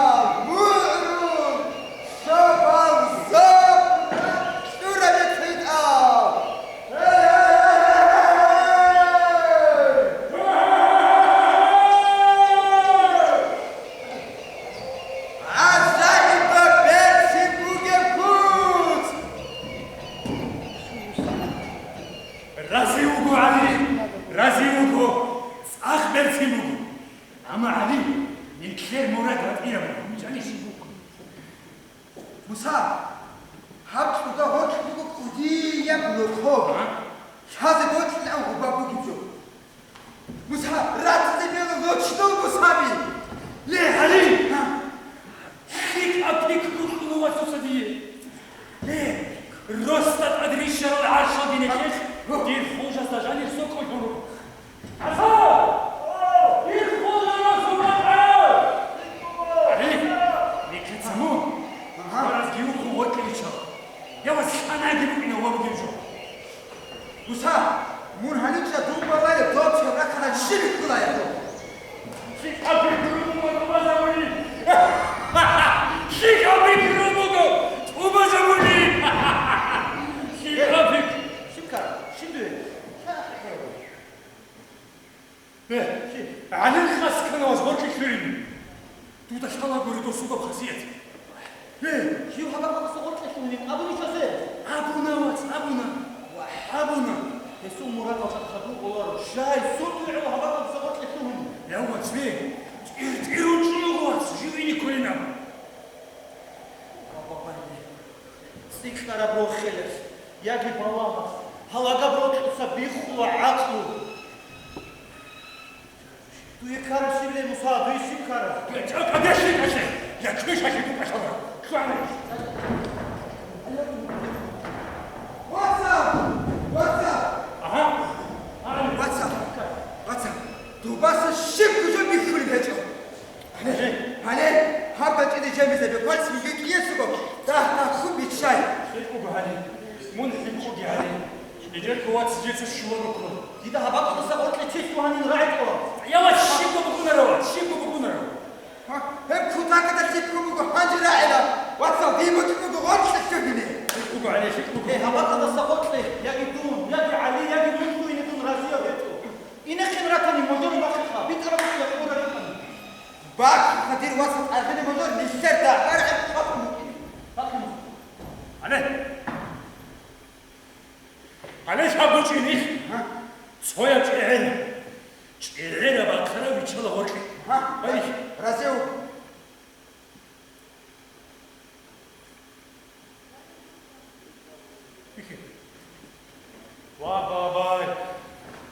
мугӀрул шабал зоб кьурабе хъвитӀа! ГӀажаибго берцин бугеб куц! Разив вуго, ГӀали, разив вуго, цӀакъ берцин буго. Амма, ГӀали, нилъер мурад батӀияб буго, гьанжанищ? Муса, гьаб цӀуда гъоркь буго кӀудияб лохъо. А? Лъазе бокьилан гъуба бугеб жо. Муса, ратизе бегьула ночнул Мусаби! Ле, ГӀали! А? ЛъикӀаб пикру кьуна вацуца дие. Ле, росда тӀадрищарал гӀаршал гьенеккелъ дир хужасда жанир сокӀулъун руго. ГӀасан! Дир хужа росу бакӀа! ГӀали, нилъеца мун, ага, хваразги ухун гъоркье виччала. Я вас лъанаги букӀина ва бугеб жо. Муса, мун гьаничӀа дун балайла, доб цо рахъана щиб кколая? Щиб абикьру буго тӀубазабуни? Щиб абикьру буго тӀубазабуни? Щиб абик? Щиб ккара? Щиб дуе? Бе, гӀалил хас кканаваз гъоркье лъугьин. Дуда лъалагури досул доб хасият. Бе, жив гьабакъабазда гъоркье лъугьин абуни часе? Абуна, вац, абуна. Ва абуна. Гьесул мурадалда хадур кӀоларо. Щай, сутугӀев гьабакъабазда гъоркье лъугьин. Я, вац, бе, тӀир-тӀирун чӀун вуго, вац, жив ине кколин абун. Ва бабай, бе. ЦӀикӀкӀараб рохелалъ. Яги балагьас, гьалагаб рокьуса биххула гӀакълу. Дуе ккараб щиб, Муса, дуе щиб ккараб? Я, я, конечно, конечно. Я, конечно, конечно. Вацав! Вацав! Ага. Вацав! Вацав! Дубаса щиб гужо биххулеб гьечӀо. Гьале, гьале, гьаб бачӀине жемизабе квалцин гьитӀиесуго, дагь-дагь хьуб биччай. ХӀикъуго гьале, мун хӀикъуге гьале. Нижерго вац жеца щула рукӀун. Дида гьабакъалдаса гъоркье честь гьанин рагӀи кьола. Я вац, щибго букӀунаро, щибго букӀунаро. Гьеб кутакада лъикӀлъун буго гьанже рагӀила, вацал, дие бокьун буго гъоркье щогине. ХӀикъуго гьале, хӀикъуго. Гье, гьабакъалдаса гъоркье, яги дун, яги ГӀали, яги мун дуйне дун разияб гьечӀо. Инехъин ратани, можеро бахъиха, битӀараб буго я къорарихъани. Бахъиха, дир вацал, тӀархӀине можер, нилъер дагӀба рагӀи хъватун букӀине. Бахъиха. Гьале. Гьале лъабго чӀинихъ. Гьа? Цояб чӀегӀер. ЧӀегӀераб бахъараб виччала гъоркье. Гьа? Гьале. Разив. Ва бабай!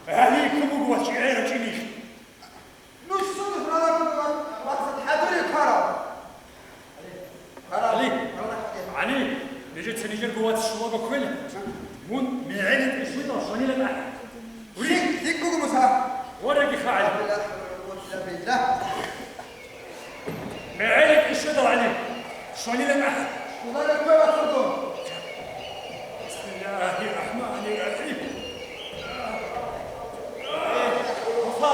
ГӀаликум буго вац чӀегӀерав чӀинихъ. Нуж цо ралакьун вацал хӀадуре кварал. Кварал. ГӀали! ГӀали! Нижеца нижерго вац щулаго кквела. Мун мегӀеритӀе щведал щванилан ахӀи. ЛъикӀ, лъикӀ буго, Муса. Вореги хагӀи. МегӀеритӀе щведал, ГӀали, щванилан ахӀи. Щуларел ккве вацал дун. Бисмиллагьи рахӀмани рахӀим. Муса,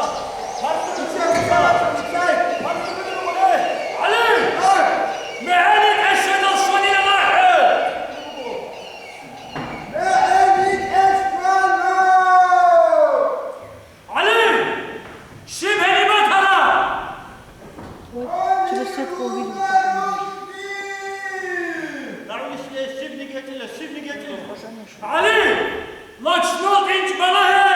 гьаркьа виччай, Муса, виччай, гьаркьа виччай, гӀали! ГӀали! МегӀеритӀе щведал щванилан ахӀи! ГӀали! Щиб гьениб батараб? Вот через сетку увидел, как он вышел. ДагӀвишлъе щибниги гьечӀила, щибниги гьечӀила. ГӀали! Лачнал тӀинч балагье!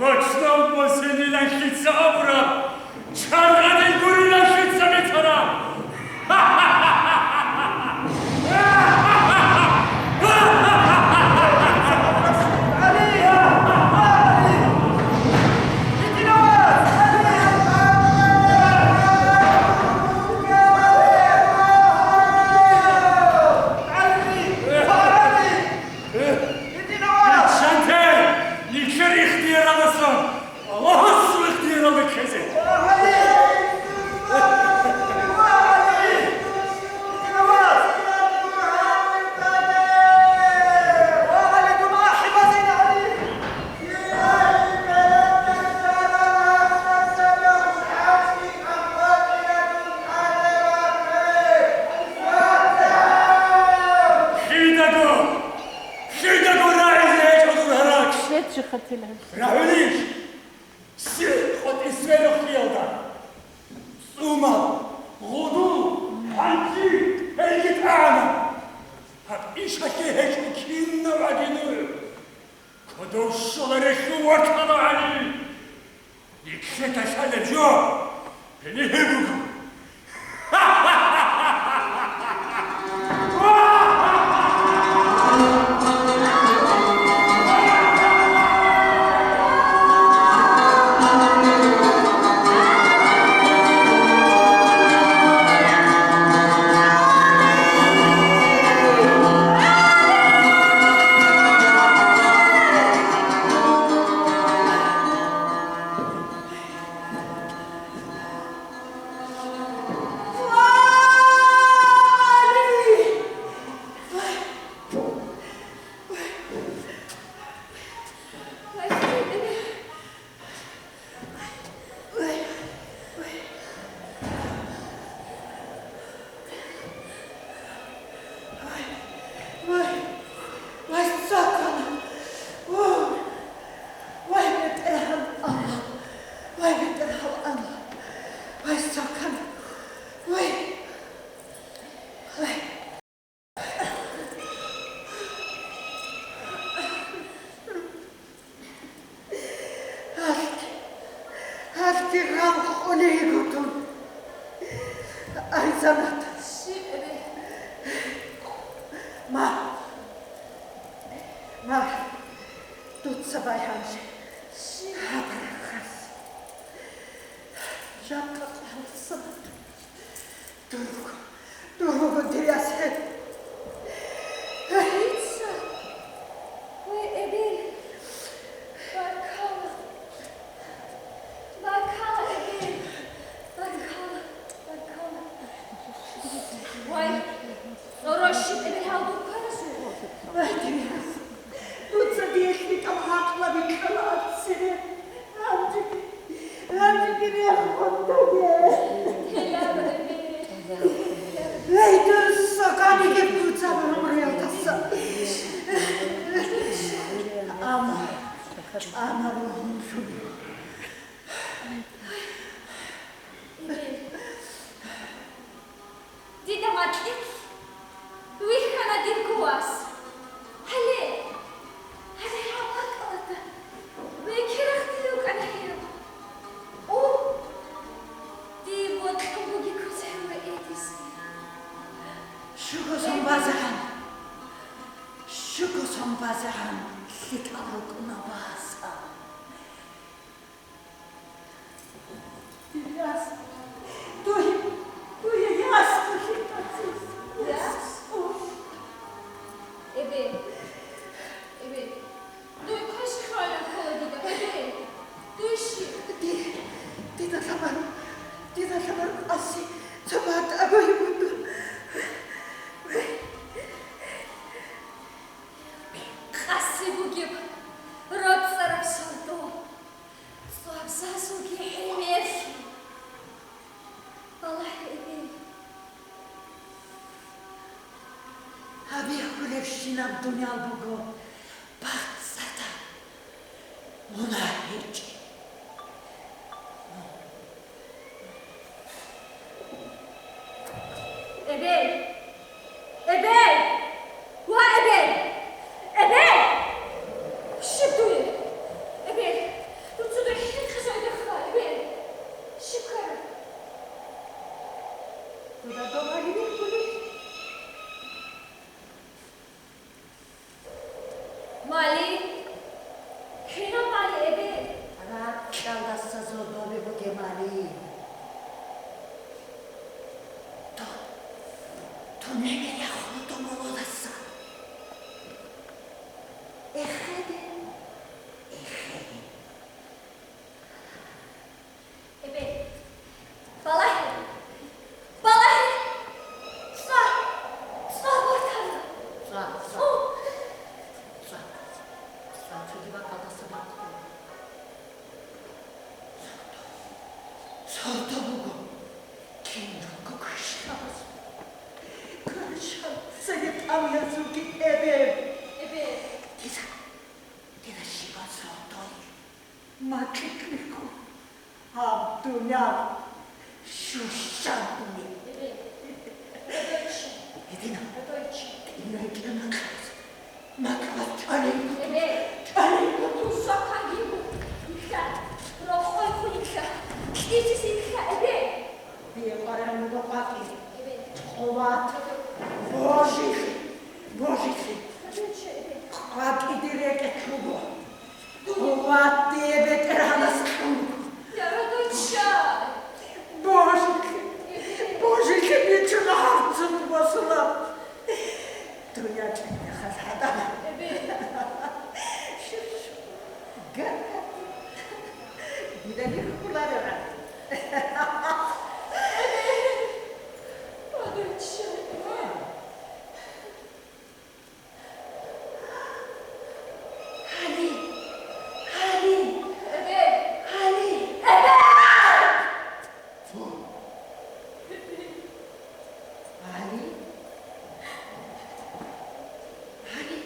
Лачнал босенилан лъица абураб, чаргъадин гурилан лъица бицараб. Нилъер ихтияралдасан Аллагьасул ихтияралда ккезе. Лъидаго, лъидаго рагӀизе гьечӀо дур гьаракь. ЛъечӀи хатила. РагӀулищ? СихӀ къотӀи сверухъиялда. ЦӀумал, гъудул, хӀанчи, гьелги тӀагӀана. Гьаб ишалъе гьечӀо кинаб гӀадинур. Кодов щола релълъун ватала гӀали. Нилъеда лъалеб жо гьениб буго. Ма, ма, дуца бай гьанже. Щи? Гьаб рахъас. Жакъа къвалцадаб. Дурго, дурго, дир ясел. Дица? Вай, Эбел, баркала. Баркала, Эбел. Баркала, баркала. Вай, цӀорощиб Эбел гьал духъаразул. Вай, дир ясел. Дуца диялъ битӀа гӀакълаби кьала, Абсире. Гьанжеги, гьанжеги рехун дуе. Эй, дуца, кӀаниги буца гӀумруялдаса. Амма, амма ругьунлъун. Дида макьилъ вихьана дирго вас. Гьале, гьале гьаб бакӀалда векерахъ дие вукӀана гьев. У, дие бокьун бугеб куц гьаве эдизе. Щуго сон базегӀан, щуго сон базегӀан лъикӀал рукӀуна баса. Яс. Дуе, дуе яс гьикъатис. Яс? Эбе, эбе, дуе квеш хвалеб ккола дида, эбе, дуе щиб? Ди-, дида лъабар, дида лъабар къаси цо батӀа бугеб буго. Къаси бугеб роцӀцӀараб сордо. ЦӀвабзазулги гӀемерлъи. Балагье, эбел. Гьаб бихьулебщинаб дуниял буго бацӀцӀадаб мунагь гьечӀеб. Эбел! Эбел! Ва, эбел! Эбел! Щиб дуе? Эбел! Дуца дуе хӀинкъизе ойдеха, эбел! Щиб ккараб? Дуда дова гьибихьулеб? Мали! Кинаб Мали, эбе? Ракьалдаса зодобе бугеб Мали. Дун, дун гӀемер яхъула дун молодаса. Эхеде, эхеде. Эбе, балагье! Балагье! ЦӀа! ЦӀа батана! ЦӀа, цӀа. О! ЦӀа, цӀа, цоги бакӀалдаса бакъ. Сордо, сордо буго. Киналго квешабаз. Квешаб цере тӀамиязулги эбе. Эбе. Дида, дида щибаб сордой. Макьилъ рихьун гьаб дуниял щущан дуе. Гьединаб. Динай кӀана макьилъ. Макьилъ чӀвалин куту. ЧӀвалин куту. Сокаги бу. Ила. Рокъой хъуникьа. КьичӀисинкьа, эбе. Дие къваригӀун буго къвакӀи. Къуват. Божилъи. Божилъи. КъвакӀи дир рекӀелъ руго. Къуват дие БетӀергьанас кьун. Я родной чай. Божилъи. Божилъи бичула гьарцун босула. Дуе чӀехӀел гьадаб. Эбе. Шур-шур. Гар-гар. Дида бихьулареб гӀадин. Эбе. Родной чай. Гьали. Гьали. Эбе. Гьали. Эбе. Гьали? Гьали?